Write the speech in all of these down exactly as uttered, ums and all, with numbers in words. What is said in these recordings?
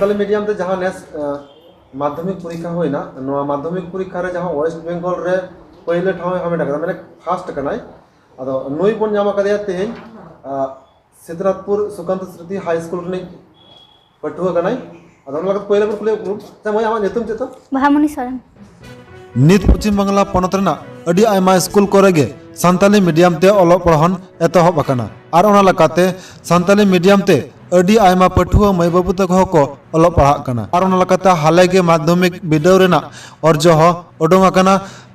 Santali medium ᱛᱮ ᱡᱟᱦᱟᱸ ᱱᱮᱥ ᱢᱟᱫᱽᱫᱷᱚᱢᱤᱠ ᱯᱚᱨᱤᱠᱠᱷᱟ ᱦᱩᱭᱱᱟ, ᱱᱚᱣᱟ ᱢᱟᱫᱽᱫᱷᱚᱢᱤᱠ ᱯᱚᱨᱤᱠᱠᱷᱟ ᱨᱮ ᱡᱟᱦᱟᱸ ᱳᱭᱮᱥᱴ ᱵᱮᱝᱜᱚᱞ ᱨᱮ ᱯᱳᱭᱞᱳ ᱴᱷᱟᱶ ᱮ ᱦᱟᱢᱮᱴ ᱟᱠᱟᱫᱟ, ᱢᱟᱱᱮ ᱯᱷᱟᱥᱴ ᱠᱟᱱᱟᱭ, ᱟᱫᱚ ᱱᱩᱭ ᱵᱚᱱ ᱧᱟᱢ ᱟᱠᱟᱫᱮᱭᱟ ᱛᱮᱦᱮᱧ ᱥᱤᱫᱷᱱᱟᱛᱷᱯᱩᱨ ᱥᱩᱠᱟᱱᱛ ᱥᱢᱨᱤᱛᱤ ᱦᱟᱭ ᱥᱠᱩᱞ ᱨᱤᱱᱤᱡ ᱯᱟᱹᱴᱷᱩᱣᱟᱹ ᱠᱟᱱᱟᱭ᱾ ᱟᱫᱚ ᱚᱱᱟ ᱞᱮᱠᱟᱛᱮ ᱯᱳᱭᱞᱳ ᱵᱚᱱ ᱠᱩᱞᱤᱭᱮᱫ ᱠᱚᱣᱟ, ᱟᱪᱪᱷᱟ ᱢᱟᱹᱭ, ᱟᱢᱟᱜ ᱧᱩᱛᱩᱢ ᱪᱮᱫ ᱛᱟᱢ? ᱵᱟᱦᱟᱢᱩᱱᱤ ᱥᱚᱨᱮᱱ᱾ ᱱᱤᱛ ᱯᱚᱪᱷᱤᱢ ᱵᱟᱝᱞᱟ ᱯᱚᱱᱚᱛ ᱨᱮᱱᱟᱜ ᱟᱹᱰᱤ ᱟᱭᱢᱟ ᱥᱠᱩᱞ ᱠᱚᱨᱮ ᱜᱮ ᱥᱟᱱᱛᱟᱞᱤ ᱢᱤᱰᱤᱭᱟᱢ ᱛᱮ ᱚᱞᱚᱜ ᱯᱟᱲᱦᱟᱣ ᱮᱛᱚᱦᱚᱵ ᱟᱠᱟᱱᱟ᱾ ᱟᱨ ᱚᱱᱟ ᱞᱮᱠᱟᱛᱮ ᱥᱟᱱᱛᱟᱞᱤ ᱢᱤᱰᱤᱭᱟᱢ ᱛᱮ ᱟᱹᱰᱤ ᱟᱭᱢᱟ ᱯᱟᱹᱴᱷᱩᱣᱟᱹ ᱢᱟᱹᱭ ᱵᱟᱹᱵᱩ ᱛᱟᱠᱚ ᱦᱚᱸ ᱠᱚ ᱚᱞᱚᱜ ᱯᱟᱲᱦᱟᱜ ᱠᱟᱱᱟ᱾ ᱟᱨ ᱚᱱᱟ ᱞᱮᱠᱟᱛᱮ ᱦᱟᱞᱮ ᱜᱮ ᱢᱟᱫᱽᱫᱷᱚᱢᱤᱠ ᱵᱤᱰᱟᱹᱣ ᱨᱮᱱᱟᱜ ᱚᱨᱡᱚ ᱦᱚᱸ ᱩᱰᱩᱝ ᱟᱠᱟᱱᱟ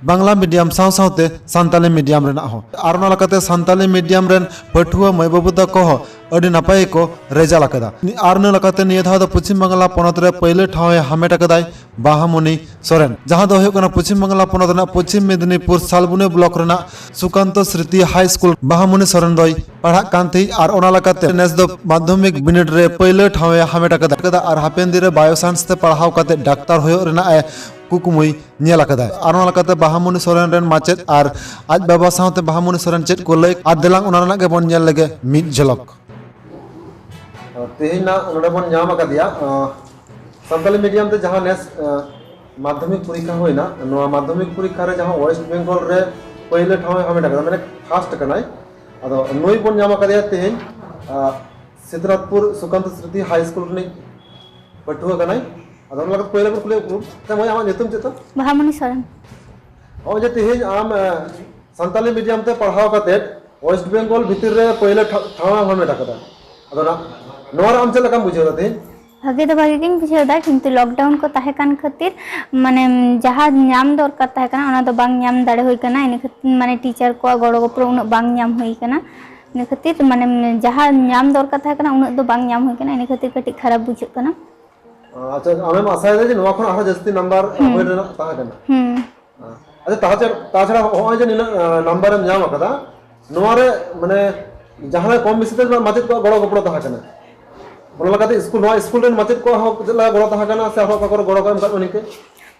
ᱵᱟᱝᱞᱟ ᱢᱤᱰᱤᱭᱟᱢ ᱥᱟᱶ ᱥᱟᱶᱛᱮ ᱥᱟᱱᱛᱟᱞᱤ ᱢᱤᱰᱤᱭᱟᱢ ᱨᱮᱱᱟᱜ ᱦᱚᱸ᱾ ᱟᱨ ᱚᱱᱟ ᱞᱮᱠᱟᱛᱮ ᱥᱟᱱᱛᱟᱞᱤ ᱢᱤᱰᱤᱭᱟᱢ ᱨᱮᱱ ᱯᱟᱹᱴᱷᱩᱣᱟᱹ ᱢᱟᱹᱭ ᱵᱟᱹᱵᱩ ᱛᱟᱠᱚ ᱦᱚᱸ ᱟᱹᱰᱤ ᱱᱟᱯᱟᱭ ᱜᱮᱠᱚ ᱨᱮᱡᱟᱞ ᱟᱠᱟᱫᱟ᱾ ᱟᱨ ᱚᱱᱟ ᱞᱮᱠᱟᱛᱮ ᱱᱤᱭᱟᱹ ᱫᱷᱟᱣ ᱫᱚ ᱯᱚᱪᱷᱤᱢ ᱵᱟᱝᱞᱟ ᱯᱚᱱᱚᱛ ᱨᱮ ᱯᱟᱹᱭᱞᱟᱹ ᱴᱷᱟᱶ ᱮ ᱦᱟᱢᱮᱴ ᱟᱠᱟᱫᱟᱭ ᱵᱟᱦᱟᱢᱩᱱᱤ ᱥᱚᱨᱮᱱ, ᱡᱟᱦᱟᱸ ᱫᱚ ᱦᱩᱭᱩᱜ ᱠᱟᱱᱟ ᱯᱚᱪᱷᱤᱢ ᱵᱟᱝᱞᱟ ᱯᱚᱱᱚᱛ ᱨᱮᱱᱟᱜ ᱯᱚᱪᱷᱤᱢ ᱢᱮᱫᱽᱱᱤᱯᱩᱨ ᱥᱟᱞᱵᱩᱱᱤ ᱵᱞᱚᱠ ᱨᱮᱱᱟᱜ ᱥᱩᱠᱟᱱᱛᱚ ᱥᱨᱤᱛᱤ ᱦᱟᱭ ᱥᱠᱩᱞ ᱵᱟᱦᱟᱢᱩᱱᱤ ᱥᱚᱨᱮᱱ ᱫᱚᱭ ᱯᱟᱲᱦᱟᱜ ᱠᱟᱱ ᱛᱟᱦᱮᱸᱫ᱾ ᱟᱨ ᱚᱱᱟ ᱞᱮᱠᱟᱛᱮ ᱱᱮᱥ ᱫᱚ ᱢᱟᱫᱽᱫᱷᱚᱢᱤᱠ ᱵᱤᱱᱤᱰ ᱨᱮ ᱯᱟᱹᱭᱞᱟᱹ ᱴᱷᱟᱶ ᱮ ᱦᱟᱢᱮᱴ ᱟᱠᱟᱫᱟ᱾ ᱟᱨ ᱦᱟᱯᱮᱱ ᱫᱤᱱ ᱨᱮ ᱵᱟᱭᱳ ᱥᱟᱭᱮᱱᱥ ᱛᱮ ᱯᱟᱲᱦᱟᱣ ᱠᱟᱛᱮ ᱰᱟᱠᱛᱟᱨ ᱦᱩᱭᱩᱜ ᱨᱮᱱᱟᱜ ᱮ ᱠᱩᱠᱢᱩᱭ ᱧᱮᱞ ᱟᱠᱟᱫᱟ᱾ ᱟᱨ ᱚᱱᱟ ᱞᱮᱠᱟᱛᱮ ᱵᱟᱦᱟᱢᱩᱱᱤ ᱥᱚᱨᱮᱱ ᱨᱮᱱ ᱢᱟᱪᱮᱫ ᱟᱨ ᱟᱡ ᱵᱟᱵᱟ ᱥᱟᱶᱛᱮ ᱵᱟᱦᱟᱢᱩᱱᱤ ᱥᱚᱨᱮᱱ ᱪᱮᱫ ᱠᱚ ᱞᱟᱹᱭ, ᱟᱨ ᱫᱮᱞᱟᱝ ᱚᱱᱟ ᱨᱮᱱᱟᱜ ᱜᱮᱵᱚᱱ ᱧᱮᱞ ᱞᱮᱜᱮ ᱢᱤᱫ ᱡᱷᱚᱞᱚᱠ᱾ ᱛᱮᱦᱮᱧ ᱱᱟᱜ ᱱᱚᱰᱮ ᱵᱚᱱ ᱧᱟᱢ ᱟᱠᱟᱫᱮᱭᱟ, ᱟᱸ, ᱥᱟᱱᱛᱟᱞᱤ ᱢᱤᱰᱤᱭᱟᱢ ᱛᱮ ᱡᱟᱦᱟᱸ ᱱᱮᱥ, ᱟᱸ, ᱢᱟᱫᱽᱫᱷᱚᱢᱤᱠ ᱯᱚᱨᱤᱠᱠᱷᱟ ᱦᱩᱭᱱᱟ, ᱱᱚᱣᱟ ᱢᱟᱫᱽᱫᱷᱚᱢᱤᱠ ᱯᱚᱨᱤᱠᱠᱷᱟ ᱨᱮ ᱡᱟᱦᱟᱸ ᱳᱭᱮᱥᱴ ᱵᱮᱝᱜᱚᱞ ᱨᱮ ᱯᱟᱹᱭᱞᱟᱹ ᱴᱷᱟᱶ ᱮ ᱦᱟᱢᱮᱴ ᱟᱠᱟᱫᱟ, ᱢᱟᱱᱮ ᱯᱷᱟᱥᱴ ᱠᱟᱱᱟᱭ᱾ ᱟᱫᱚ ᱱᱩᱭ ᱵᱚᱱ ᱧᱟᱢ ᱟᱠᱟᱫᱮᱭᱟ ᱛᱮᱦᱮᱧ, ᱟᱸ, ᱥᱤᱫᱷᱱᱟᱛᱷᱯᱩᱨ ᱥᱩᱠᱟᱱᱛ ᱥᱢᱨᱤᱛᱤ ᱦᱟᱭ ᱥᱠᱩᱞ ᱨᱤᱱᱤᱡ ᱯᱟᱹᱴᱷᱩᱣᱟᱹ ᱠᱟᱱᱟᱭ᱾ ᱟᱫᱚ ᱚᱱᱟ ᱞᱮᱠᱟᱛᱮ ᱯᱟᱹᱭᱞᱟᱹ ᱵᱚᱱ ᱠᱩᱞᱤᱭᱮᱫ ᱠᱚᱣᱟ, ᱟᱪᱪᱷᱟ ᱢᱟᱹᱭ, ᱟᱢᱟᱜ ᱧᱩᱛᱩᱢ ᱪᱮᱫ ᱛᱟᱢ? ᱵᱟᱦᱟᱢᱩᱱᱤ ᱥᱚᱨᱮᱱ᱾ ᱱᱚᱜᱼᱚᱭ ᱡᱮ ᱛᱮᱦᱮᱧ ᱟᱢ, ᱟᱸ, ᱥᱟᱱᱛᱟᱞᱤ ᱢᱤᱰᱤᱭᱟᱢ ᱛᱮ ᱯᱟᱲᱦᱟᱣ ᱠᱟᱛᱮ ᱳᱭᱮᱥᱴ ᱵᱮᱝᱜᱚᱞ ᱵᱷᱤᱛᱤᱨ ᱨᱮ ᱯᱟᱹᱭᱞᱟᱹ ᱴᱷᱟ-, ᱴᱷᱟᱶ ᱮᱢ ᱦᱟᱢᱮᱴ ᱟᱠᱟᱫᱟ᱾ ᱟᱫᱚ ᱱᱟ-, ᱱᱚᱣᱟ ᱨᱮ ᱟᱢ ᱪᱮᱫ ᱞᱮᱠᱟᱢ ᱵᱩᱡᱷᱟᱹᱣ ᱮᱫᱟ ᱛᱮᱦᱮᱧ? ᱵᱷᱟᱜᱮ ᱫᱚ ᱵᱷᱟᱜᱮ ᱜᱤᱧ ᱵᱩᱡᱷᱟᱹᱣ ᱮᱫᱟ, ᱠᱤᱱᱛᱩ ᱞᱚᱠᱰᱟᱣᱩᱱ ᱠᱚ ᱛᱟᱦᱮᱸ ᱠᱟᱱ ᱠᱷᱟᱹᱛᱤᱨ, ᱢᱟᱱᱮ, ᱡᱟᱦᱟᱸ ᱧᱟᱢ ᱫᱚᱨᱠᱟᱨ ᱛᱟᱦᱮᱸ ᱠᱟᱱᱟ, ᱚᱱᱟ ᱫᱚ ᱵᱟᱝ ᱧᱟᱢ ᱫᱟᱲᱮ ᱦᱩᱭ ᱠᱟᱱᱟ᱾ ᱤᱱᱟᱹ ᱠᱷᱟᱹᱛᱤᱨ, ᱢᱟᱱᱮ, ᱴᱤᱪᱟᱨ ᱠᱚᱣᱟᱜ ᱜᱚᱲᱚ ᱜᱚᱯᱚᱲᱚ ᱩᱱᱟᱹᱜ ᱵᱟᱝ ᱧᱟᱢ ᱦᱩᱭ ᱠᱟᱱᱟ᱾ ᱤᱱᱟᱹ ᱠᱷᱟᱹᱛᱤᱨ, ᱢᱟᱱᱮ, ᱡᱟᱦᱟᱸ ᱧᱟᱢ ᱫᱚᱨᱠᱟᱨ ᱛᱟᱦᱮᱸ ᱠᱟᱱᱟ, ᱩᱱᱟᱹᱜ ᱫᱚ ᱵᱟᱝ ᱧᱟᱢ ᱦᱩᱭ ᱠᱟᱱᱟ᱾ ᱤᱱᱟᱹ ᱠᱷᱟᱹᱛᱤᱨ ᱠᱟᱹᱴᱤᱡ ᱠᱷᱟᱨᱟᱯ ᱵᱩᱡᱷᱟᱹᱜ ᱠᱟᱱᱟ᱾ ᱟᱪᱪᱷᱟ, ᱟᱢᱮᱢ ᱟᱥᱟᱭᱮᱫᱟ ᱡᱮ ᱱᱚᱣᱟ ᱠᱷᱚᱱ ᱟᱨᱦᱚᱸ ᱡᱟᱹᱥᱛᱤ ᱱᱟᱢᱵᱟᱨ ᱦᱩᱸ᱾ ᱦᱩᱭ ᱨᱮᱱᱟᱜ ᱛᱟᱦᱮᱸ ᱠᱟᱱᱟ? ᱦᱩᱸ᱾ ᱟᱪᱪᱷᱟ, ᱛᱟᱪᱷᱟᱲᱟ, ᱛᱟᱪᱷᱟᱲᱟ ᱦᱚᱸᱜᱼᱚᱭ ᱡᱮ ᱱᱤᱱᱟᱹᱜ, ᱟᱸ, ᱱᱟᱢᱵᱟᱨᱮᱢ ᱧᱟᱢ ᱟᱠᱟᱫᱟ, ᱱᱚᱣᱟ ᱨᱮ, ᱢᱟᱱᱮ, ᱡᱟᱦᱟᱸ ᱠᱚᱢ ᱵᱮᱥᱤ ᱛᱮ ᱢᱟᱪᱮᱫ ᱠᱚᱣᱟᱜ ᱜᱚᱲᱚ ᱜᱚᱯᱚᱲᱚ ᱛᱟᱦᱮᱸ ᱠᱟᱱᱟ? ᱚᱱᱟ ᱞᱮᱠᱟᱛᱮ ᱥᱠᱩᱞ, ᱱᱚᱣᱟ ᱥᱠᱩᱞ ᱨᱮᱱ ᱢᱟᱪᱮᱫ ᱠᱚᱣᱟᱜ ᱦᱚᱸ ᱪᱮᱫ ᱞᱮᱠᱟ ᱜᱚᱲᱚ ᱛᱟᱦᱮᱸ ᱠᱟᱱᱟ ᱥᱮ ᱟᱨᱦᱚᱸ ᱚᱠᱟ ᱠᱚᱨᱮ ᱜᱚᱲᱚ ᱠᱚ ᱮᱢ ᱟᱠᱟᱫ ᱵᱚᱱᱟ ᱱᱤᱝᱠᱟᱹ?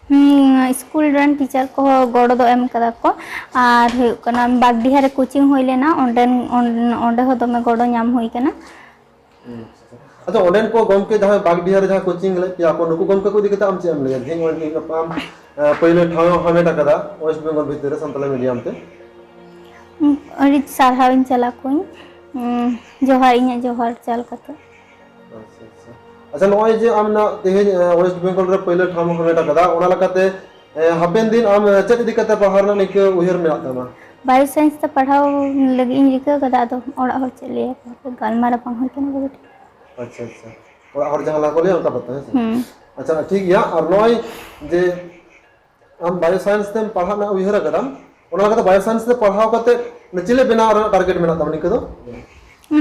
ᱦᱩᱸ, ᱥᱠᱩᱞ ᱨᱮᱱ ᱴᱤᱪᱟᱨ ᱠᱚᱦᱚᱸ ᱜᱚᱲᱚ ᱫᱚ ᱮᱢ ᱠᱟᱫᱟ ᱠᱚ᱾ ᱟᱨ ᱦᱩᱭᱩᱜ ᱠᱟᱱᱟ, ᱵᱟᱜᱽᱰᱤᱦᱟ ᱨᱮ ᱠᱳᱪᱤᱝ ᱦᱩᱭ ᱞᱮᱱᱟ, ᱚᱸᱰᱮᱱ, ᱚᱸᱰᱮ ᱦᱚᱸ ᱫᱚᱢᱮ ᱜᱚᱲᱚ ᱧᱟᱢ ᱦᱩᱭ ᱠᱟᱱᱟ᱾ ᱦᱩᱸ᱾ ᱟᱪᱪᱷᱟ, ᱚᱸᱰᱮᱱ ᱠᱚ ᱜᱚᱢᱠᱮ ᱡᱟᱦᱟᱸᱭ ᱵᱟᱜᱽᱰᱤᱦᱟ ᱨᱮ ᱡᱟᱦᱟᱸ ᱠᱳᱪᱤᱝ ᱞᱮᱫ ᱯᱮᱭᱟ ᱠᱚ, ᱱᱩᱠᱩ ᱜᱚᱢᱠᱮ ᱠᱚ ᱤᱫᱤ ᱠᱟᱛᱮ ᱟᱢ ᱪᱮᱫ ᱮᱢ ᱞᱟᱹᱭᱟ? ᱛᱮᱦᱮᱧ ᱱᱚᱜᱼᱚᱭ ᱛᱮᱦᱮᱧ ᱜᱟᱯᱟ ᱟᱢ, ᱮ, ᱯᱟᱹᱭᱞᱟᱹ ᱴᱷᱟᱶ ᱮᱢ ᱦᱟᱢᱮᱴ ᱟᱠᱟᱫᱟ ᱳᱭᱮᱥᱴ ᱵᱮᱝᱜᱚᱞ ᱵᱷᱤᱛᱤᱨ ᱨᱮ ᱥᱟᱱᱛᱟᱲᱤ ᱢᱤᱰᱤᱭᱟᱢ ᱛᱮ᱾ ᱟᱹᱰᱤ ᱥᱟᱨᱦᱟᱣ ᱤᱧ ᱪᱟᱞ ᱟᱠᱚᱣᱟᱧ᱾ ᱩᱸ, ᱡᱚᱦᱟᱨ, ᱤᱧᱟᱹᱜ ᱡᱚᱦᱟᱨ ᱪᱟᱞ ᱠᱟᱛᱮ᱾ ᱟᱪᱪᱷᱟ, ᱟᱪᱪᱷᱟ᱾ ᱟᱪᱪᱷᱟ, ᱱᱚᱜᱼᱚᱭ ᱡᱮ ᱟᱢ ᱱᱟᱜ ᱛᱮᱦᱮᱧ, ᱮ, ᱳᱭᱮᱥᱴ ᱵᱮᱝᱜᱚᱞ ᱨᱮ ᱯᱟᱹᱭᱞᱟᱹ ᱴᱷᱟᱶ ᱮᱢ ᱦᱟᱢᱮᱴ ᱟᱠᱟᱫᱟ, ᱚᱱᱟ ᱞᱮᱠᱟᱛᱮ, ᱮ, ᱦᱟᱯᱮᱱ ᱫᱤᱱ ᱟᱢ, ᱮ, ᱪᱮᱫ ᱤᱫᱤ ᱠᱟᱛᱮ ᱯᱟᱲᱦᱟᱣ ᱨᱮᱱᱟᱜ ᱱᱤᱝᱠᱟᱹ ᱩᱭᱦᱟᱹᱨ ᱢᱮᱱᱟᱜ ᱛᱟᱢᱟ? ᱵᱟᱭᱳ ᱥᱟᱭᱮᱱᱥ ᱛᱮ ᱯᱟᱲᱦᱟᱣ ᱞᱟᱹᱜᱤᱫ ᱤᱧ ᱨᱤᱠᱟᱹ ᱟᱠᱟᱫᱟ, ᱟᱫᱚ ᱚᱲᱟᱜ ᱦᱚᱲ ᱪᱮᱫ ᱞᱟᱹᱭ ᱟᱠᱚ ᱦᱟᱯᱮ, ᱜᱟᱞᱢᱟᱨᱟᱣ ᱵᱟᱝ ᱦᱩᱭ ᱠᱟᱱᱟ ᱵᱷᱟᱜᱮ ᱴᱷᱤᱠ᱾ ᱟᱪᱪᱷᱟ, ᱟᱪᱪᱷᱟ᱾ ᱚᱲᱟᱜ ᱦᱚᱲ ᱡᱟᱦᱟᱸ ᱞᱮᱠᱟ ᱠᱚ ᱞᱟᱹᱭᱟ ᱚᱱᱠᱟ ᱯᱟᱛᱟ, ᱦᱮᱸ ᱥᱮ? ᱦᱩᱸ᱾ ᱟᱪᱪᱷᱟ, ᱴᱷᱤᱠ ᱜᱮᱭᱟ᱾ ᱟᱨ ᱱᱚᱜᱼᱚᱭ ᱡᱮ ᱟᱢ ᱵᱟᱭᱳ ᱥᱟᱭᱮᱱᱥ ᱛᱮᱢ ᱯᱟᱲᱦᱟᱜ ᱨᱮᱱᱟᱜ ᱩᱭᱦᱟᱹᱨ ᱟᱠᱟᱫᱟᱢ, ᱚᱱᱟ ᱞᱮᱠᱟᱛᱮ ᱵᱟᱭᱳ ᱥᱟᱭᱮᱱᱥ ᱛᱮ ᱯᱟᱲᱦᱟᱣ ᱠᱟᱛᱮ ᱪᱮᱞᱮ ᱵᱮᱱᱟᱣ ᱨᱮᱱᱟᱜ ᱴᱟᱨᱜᱮᱴ ᱢᱮᱱᱟᱜ ᱛᱟᱢᱟ ᱱᱤᱝᱠᱟᱹ ᱫᱚ?